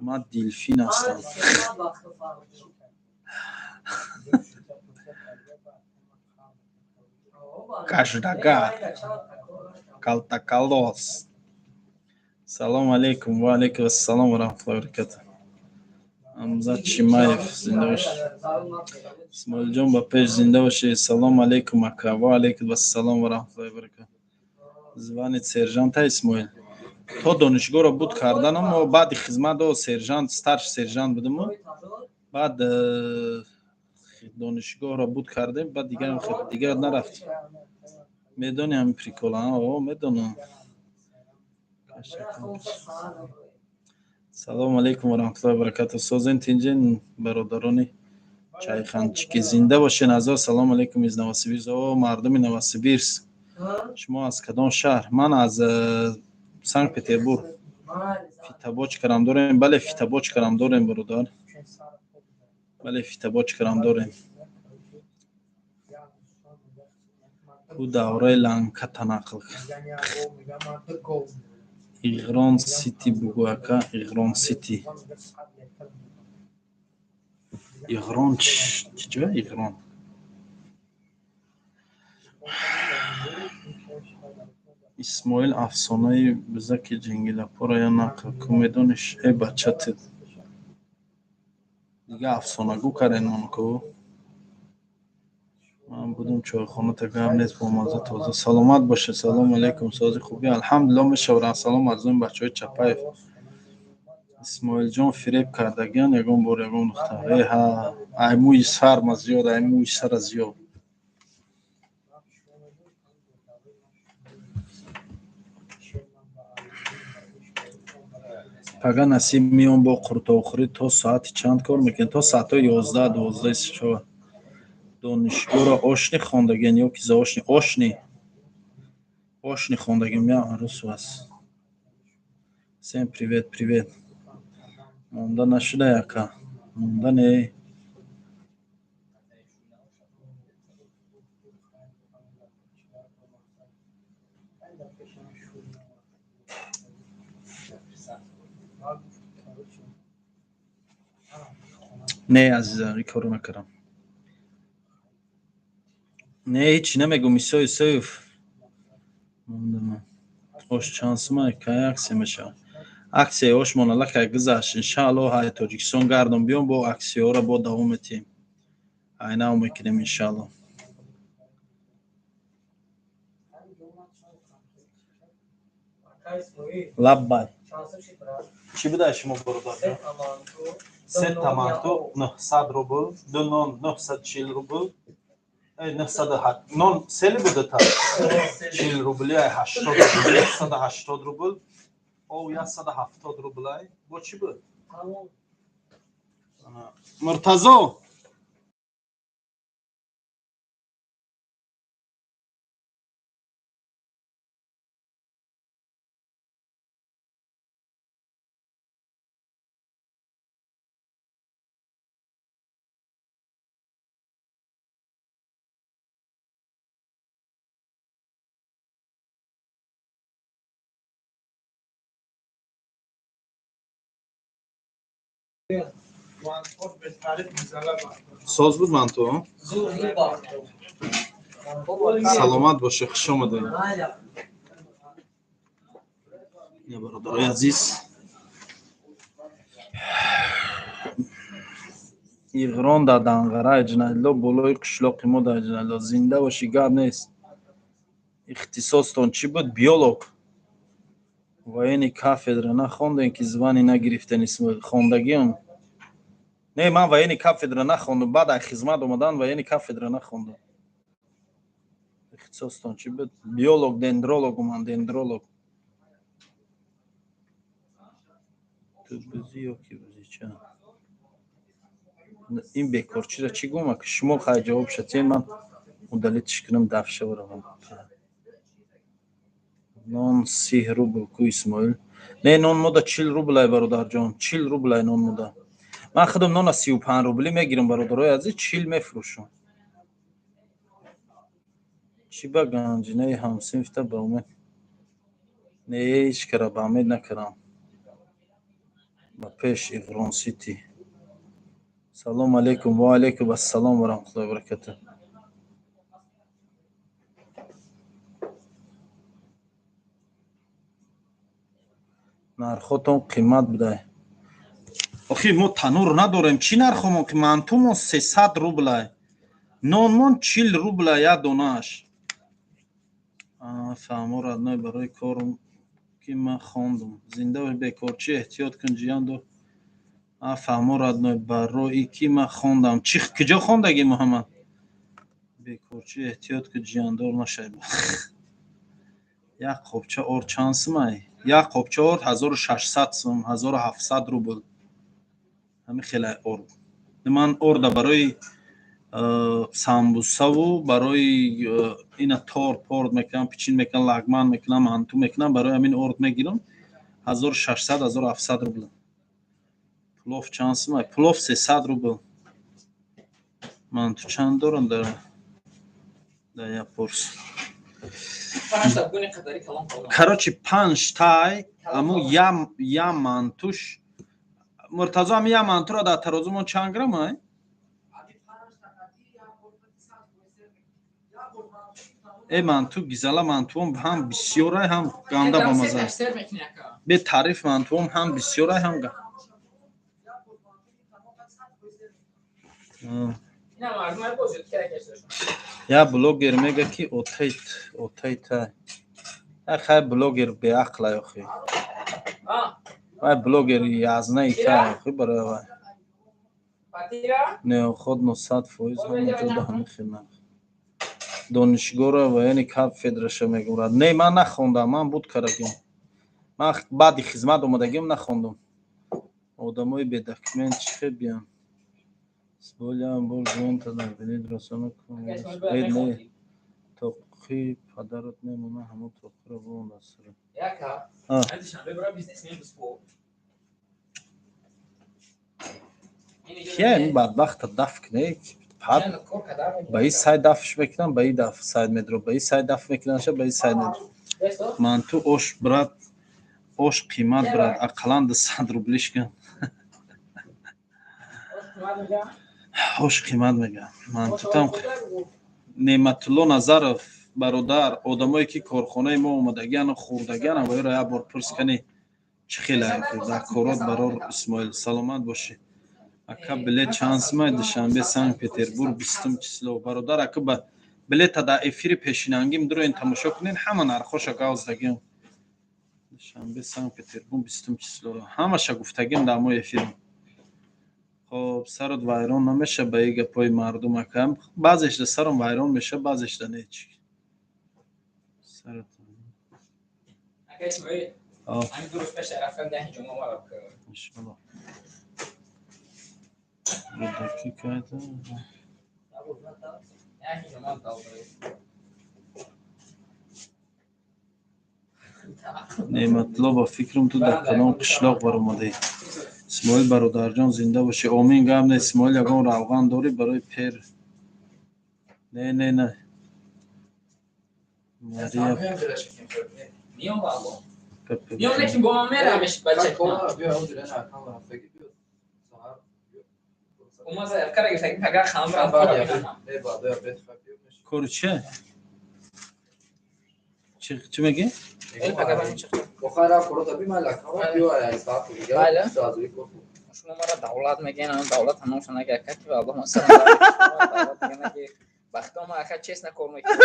Ман Дилфин ҳастам. Каждагар калтакалос. Салому алейкум. Ва алейкум ассалом ва раҳматуллоҳи ва баракатуҳ. Ҳамза Чимаев, зинда бошӣ. Исмоилҷон, ба пеш, зинда бошӣ. Салому алейкум, ака. Ва алейкум ассалом ва раҳматуллоҳи ва баракатуҳ. Звани сержанта, Исмоил? То донишгоҳро буд карданам, баъди хизмат сержант, старший сержант будаму, баъд донишгоҳро буд кардем, баъд дигар нарафтем. Медони ҳамин прикола? О, медонам. Салому алейкум ва раҳматуллоҳи ва баракатуҳ. Созен, тинҷен, бародарони чайханчики, зинда бошен, азор. Салому алейкум из Новосибирск. О, мардуми Новосибирск, шумо аз кадом шаҳр? Ман аз Санкт Петербург. Фитобочкарам дорем? Бале, фитобочкарам дорем, бародар, бале, фитобочкарам дорем. Ку давраи ланката нақл. Иғрон Сити бугӯ, ака, Иғрон Сити. Иғрон чӣ ҷоя, Иғрон? Исмоил, афсонаи бузаки ҷингилапоро я нақл кун, медониш? Э, бача, ту дига афсонагӯ карен ку. Ман будум чойхоната, гап нест, бомазза, тоза. Саломат бошед. Салому алейкум, сози, хубӣ? Алҳамдулилло, мешавад. Салом арзони бачаҳои Чапаев. Исмоилҷон, фиреб кардагиан ягон бор ягон духтар? Э ҳа, ай мӯи сар ма зиёд, ай мӯи сара зиёд. Пага насиб меом бо қуртовхӯрӣ. То соати чанд кор мекунед? То соатҳои 11-12 шава. Донишгоҳро очный хондагиан ё ки заочный? Очный, очный хондагиам. Я арӯс вас. Всем привет, привет. Монда нашуда, яка? Монда не. Не, азизам, ин корро накардам. Не, ҳечи намегӯм, Исо Исоев. Мондам. Ош чанд сумай? Кай аксия мешавад? Аксияи ошмон аллакай гузашт. Иншааллоҳ, ҳай Тоҷикистон гардон биём, бо аксияҳоро бо давом метиҳем. Айнав мекунем, иншааллоҳ. Лаббай. Чӣ будай шумо, бародарҷон? Се таманту 900 рубл, ду нон 940 рубл, нон сели будата 40 рубли, ай 80 рубл, 180 рубл, ов 170 рубл. Ай бо чӣ буд, Муртазо? Соз буд манту. Саломат боше, хуш омадед, бародарои азиз. Иғрон дар Данғара, Ҷинадло, болои қишлоқи мо дар Ҷинадло. Зинда бошӣ, гап нест. Ихтисостон чӣ буд? Биолог. Военный кафедра нахондем, ки звание нагирифтен? Исмоил, хондагиам не, ман военный кафедра нахондам. Баъд аз хизмат омадан военный кафедра нахондам. Ихтисостон чӣ буд? Биолог, дендролог. Ман дендролог. Ту бузӣ ё ки бузича? Ин бекорчира чӣ гума, ки шумо хай ҷавоб шатен, ман удалить ш кунам, даф шаваравам. Нон 30 рубл ку, Исмоил? Не, нон мода 40 рублай, бародарҷон, 40 рублай нон мода. Ман худам нона 35 рублӣ мегирам, бародарои азиз, 40 мефурӯшам. Чӣ ба ганҷинаи ҳамсинфта ба умед? Не, ҳеҷ кара ба умед накардам. Ба пеш, Иғрон Сити. Салому алайкум. Ва алайкум ассалом ва раҳматуллоҳи ва баракатуҳ. Нархотон қимат будай. Охи, мо танур надорем, чӣ нархомон? Ки мантумон 300 рублай, нонмон 40 рубла як донааш. Фаҳмо, родной, барои корм ки ман хондум. Зинда бекорчӣ, эҳтиёт кун, ҷиянду. Фаҳмо, родной, барои ки ман хондам. Чӣ, куҷо хондагӣ, Муҳаммад? Бекорчӣ, эҳтиёт кун, ҷияндор нашай. Як қобча орд чанд сумай? Як қобча орд 1600 сум, 1700 рубл. Ҳамин хеле орд. Ман орда барои самбусаву барои ина торт порт мекунам, пичин мекунам, лагман мекунам, манту мекунам, барои ҳамин орд мегирам. 1600, 1700 рубл. Плов чанд сумай? Плов 300 рубл. Манту чанд дорам дар як порс? Короче, панҷтай аму я мантуш. Муртазо, ами я мантуро дар тарозумон чанд грамм ай? Э, манту гизала, мантуом ҳам бисёрай, ҳам ганда бамаза. Бетариф мантуом ҳам бисёрай, ҳам я блогер мега, ки отайт отайтай. Хай, блогер беақлай охи. Вай блогери язнаи кай охи, барои вай неохотно 100% ҳама ҷода ҳамин хел нарх. Донишгоҳро военный кафедраша мегӯрад. Не, ман нахондам, ман буд карагим. Ман баъди хизмат омадагим, нахондам. Одамои бедокумент чӣ хел биям? Не, тоқи падарат мемона, ҳамон тоқиро бимон дар сара. Яка. А. Кия ин бадбахта даф кне? Ба и сай дафш мекунам, ба и даф сайд медро, ба и сай даф мекунаша, ба и сай медро. Манту ош, брат, ош қимат, брат, ақаллан 200 рублиш кан. Ош қимат мегӯям, мантутам. Неъматулло Назаров, бародар, одамое ки корхонаи мо омадагиану хӯрдагиан, авоиро як бор пурс кани, чӣ хеле дар корот. Барор, Исмоил, саломат бошӣ. Ака, билет чанд сумай Душанбе Санкт Петербург 20-ум число? Бародар, ака, ба билета дар эфири пешинангим дуроин, тамошо кунед, ҳама нархоша гавздагиам. Душанбе Санкт Петербург 20-ум числоро ҳамаша гуфтагим дар мо эфирам. Хоб, сарот вайрон намеша ба и гапҳои мардум, ака? Баъзешда саром вайрон меша, баъзешда не, чӣ сарот. Ака Исмоил, ҳамин 2 рӯз пеш рафтам даҳи ҷумъа омадам. Иншалло. Рӯдакӣ кайда? Даҳи ҷумъа долбои. Неъматулло, ба фикрам, ту дар кадом қишлоқ баромадӣ? Исмоил бародарҷон, зинда бошӣ, омин. Гап не, Исмоил, ягон равған дорӣ барои пер? Не, не, не, Мария. Миём ба Аллоҳ. Миём, лекин бо ман мерамеш, бача. Ума заявка гирифта, пага хамрам. Кори че? Чӣ мегӣ? Шумо мара давлат мегӯен, ан давлат ҳамоншо наги, ака, ки валлоҳ, масалан, давлат мегӯян, ки бахто ма, ака, честно кор мекунам.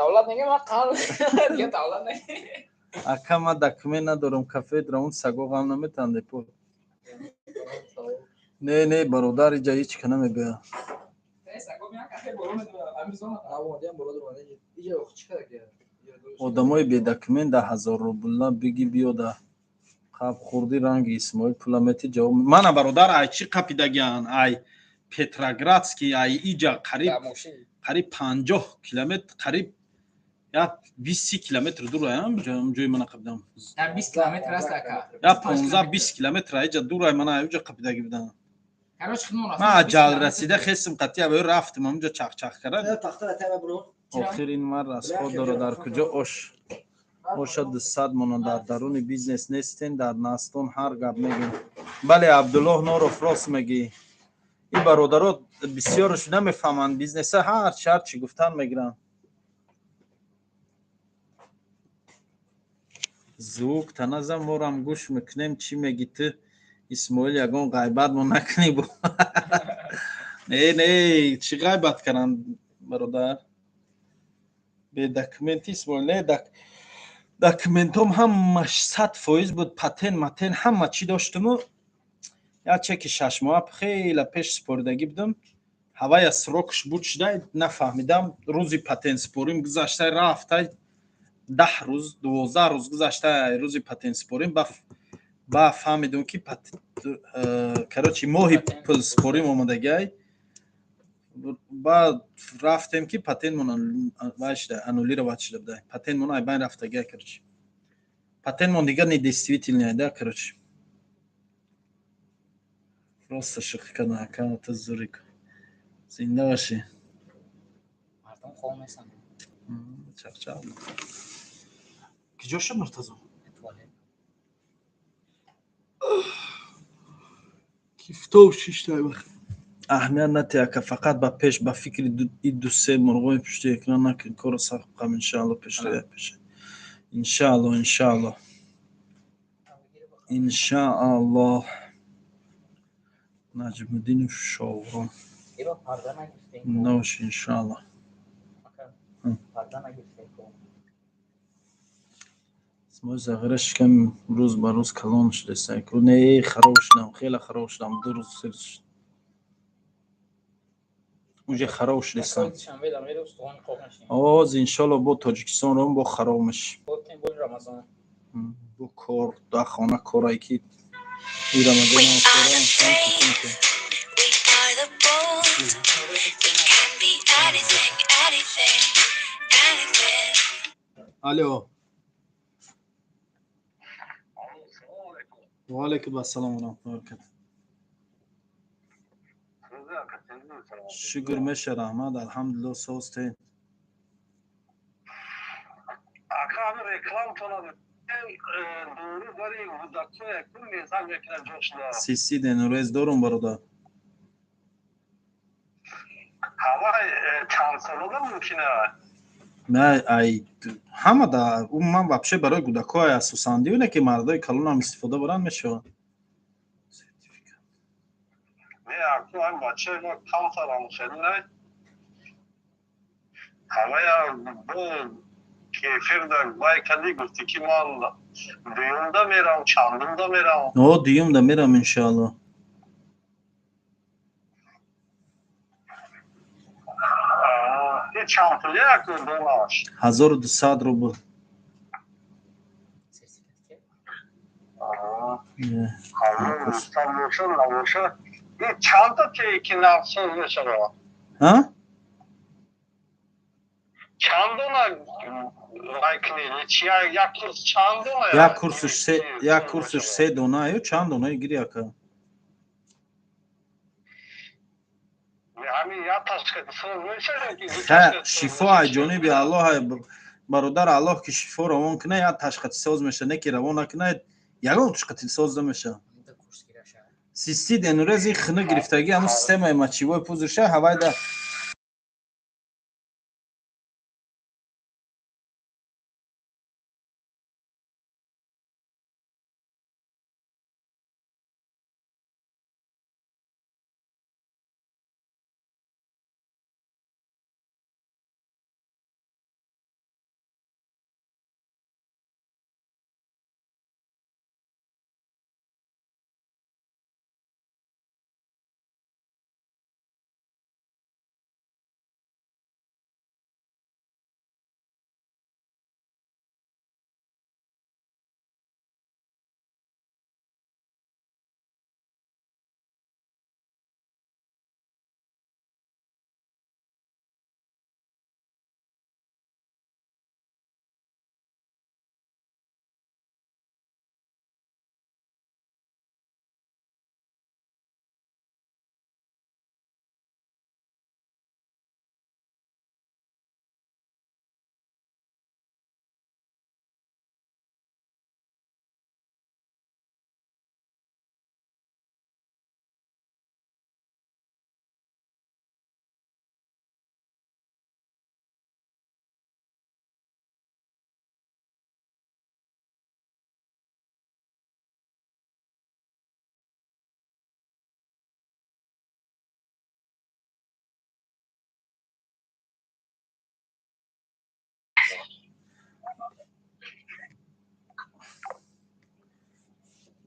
Давлат мегӯям, ман қанд дига давлат мегӯям. Ака, ман документ надорам, кафе равон, саго ғам наметаҳанд депо. Не, не, бародар, иҷа ҳеч ка намебиёяд. Саго меян кафе боло медорад, ҳамин. Одамои бедокумент да 1000 рубла биги, биёда қаб хурди ранги Исмоил пула мети, ҷавоб. Мана, бародар, ай чӣ қапидагиан, ай Петроградский, ай иҷа қариб 50 километр, қариб як 20-30 километр дураям ҷои мана қапидам. 20 километр аст, ака. Я 15-20 километр аиҷа дурай, мана аиҷа қапидаги будам. Ман аҷал расида хестим, қатъи авои рафтим, ҳамҷа чахчах карад. Охир ин мар расход дорад. Дар куҷо ош оша 200 мона? Дар даруни бизнес нестен, дар настон ҳар гап мегӯем. Бале, Абдуллоҳ Норов, рост мегӣ. Ин бародаро бисёрш намефаҳманд бизнеса, ҳарчи ҳарчи гуфтан мегиранд. Звук таназам, морам гӯш мекунем, чӣ мегӣ ту, Исмоил, ягон ғайбат мо накунӣ бо. Не, не, чӣ ғайбат каранд, бародар? Бедокументи, Исмоил, не, документом ҳамаш 100% буд, патент матен ҳама чӣ доштуму як чеки 6 моҳа хеле пеш супоридагӣ будам, ҳавая срок ш буд шуда, нафаҳмидам, рӯзи патентсупорим гузашта рафта, 10 рӯз, 12 рӯз гузашта рӯзи патентсупорим ба фаҳмидум, ки короче, моҳи пулсупорим омадагиай. Баъд рафтем, ки патентмон вай шуда, аннулировать шуда буда, патентмон айбайн рафтагиай. Короче, патентмон дигар недействительный да. Короче, просто шӯхӣ кардам, ака, ту зурик, зинда бошӣ. Мардум хоб месанад. Чақчақ киҷо шуд, Муртазо? Туалет. Кифтоб шиштай вақт. Аҳамият натиҳ, ака, фақат ба пеш, ба фикри и ду-се мурғои пушти экран накун, корро сахт қам, иншаалло, пешроя пеша, иншаалло, иншаалло, иншааллоҳ. Наҷмуддинов Шоврон. Ибо парда нагирифтем. Набоши, иншаалло. Ака, парда нагирифтем. Исмоил Зағира шикам рӯз ба рӯз калон шудеста. Не, хароб шудам, хеле хароб шудам, 2 рӯз, 3 рӯз шуд. Уже хароб шудестам. Оз иншолло бо Тоҷикистон ром бо хароб меши. Бо кор да хона корае ки и Рамазонам корам. Алло. Ва алайкум ассалом ва раҳматуллоҳи ва баракатуҳ. Шукр меша, раҳмат, алҳамдулилло, созтен. Сиси денурез дорум, бародар. Не, ай ҳама да ман вообще барои кӯдакҳо асосан диюне ки мардои калонам истифода баранд мешавад. О, дуюмда мерам, иншоалло. 1200 рубл. А? Як курсуш се дона ё чанд дона гири, ака? Шифо ай ҷониби Аллоҳ, бародар. Аллоҳ ки шифо равон кунад, як ташқати соз меша, не ки равон накунад, ягон ташқати соз намеша. Цистит, энурез и хина гирифтагӣ, ҳамун системаи мочевой пузырь ша ҳавайда.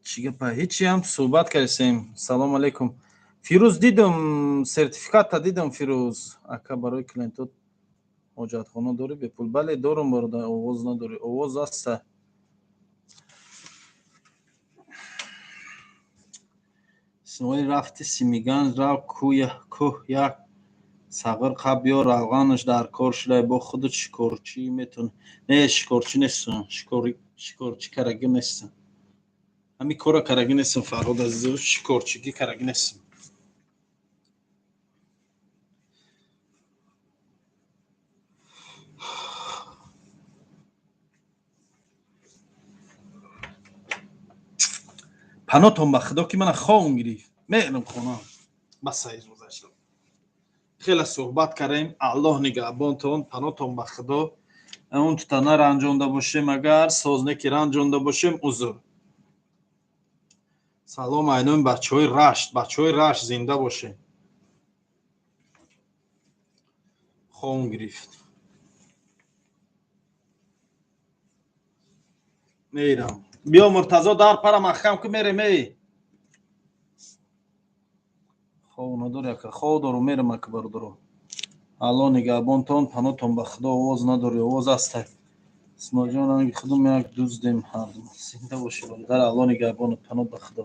Чӣ гапа? Ҳечиам, суҳбат кардем. Салом алейкум, Фирӯз. Дидам, сертификата дидам, Фирӯз ака. Барои клиентот ҳоҷатхона дорӣ бепул? Бале, дорум, бародар. Овоз надорӣ? Овоз аста. Исмоил, рафти Симиганҷ, рав кӯҳ, як сағир қаб биёр, равғанаш дар кор шудай. Бо худат шикорчӣ метавонӣ. Не, шикорчӣ нестам, шикорчӣ карагӣ нестам, ҳамин кора карагӣ нестам, Фарҳод азизов, шикорчигӣ карагӣ нестам. Панотон ба Худо, ки мана ховм гирифт, мерам хона. Бас, иҷоза, хеле суҳбат кардем. Аллоҳ нигаҳбонтон, панотон ба Худо. Он тута наранҷонда бошем, агар соз не ки ранҷонда бошем, узр. Салом айноми бачаҳои Рашт, бачаҳои Рашт, зинда бошем. Ховм гирифт, мерам. Биё, Муртазо, дар пара маҳкам ку, мерем. Эй, хов надори, ака? Хов дору, мерам, ака, бародаро. Алло нигаҳбонтон, панотон ба Худо. Овоз надорӣ? Овоз ҳастай, Исмоилҷон. Ранги худум як дуздем ҳардум. Зинда бошӣ, бародар. Алло нигаҳбонат, панот ба Худо.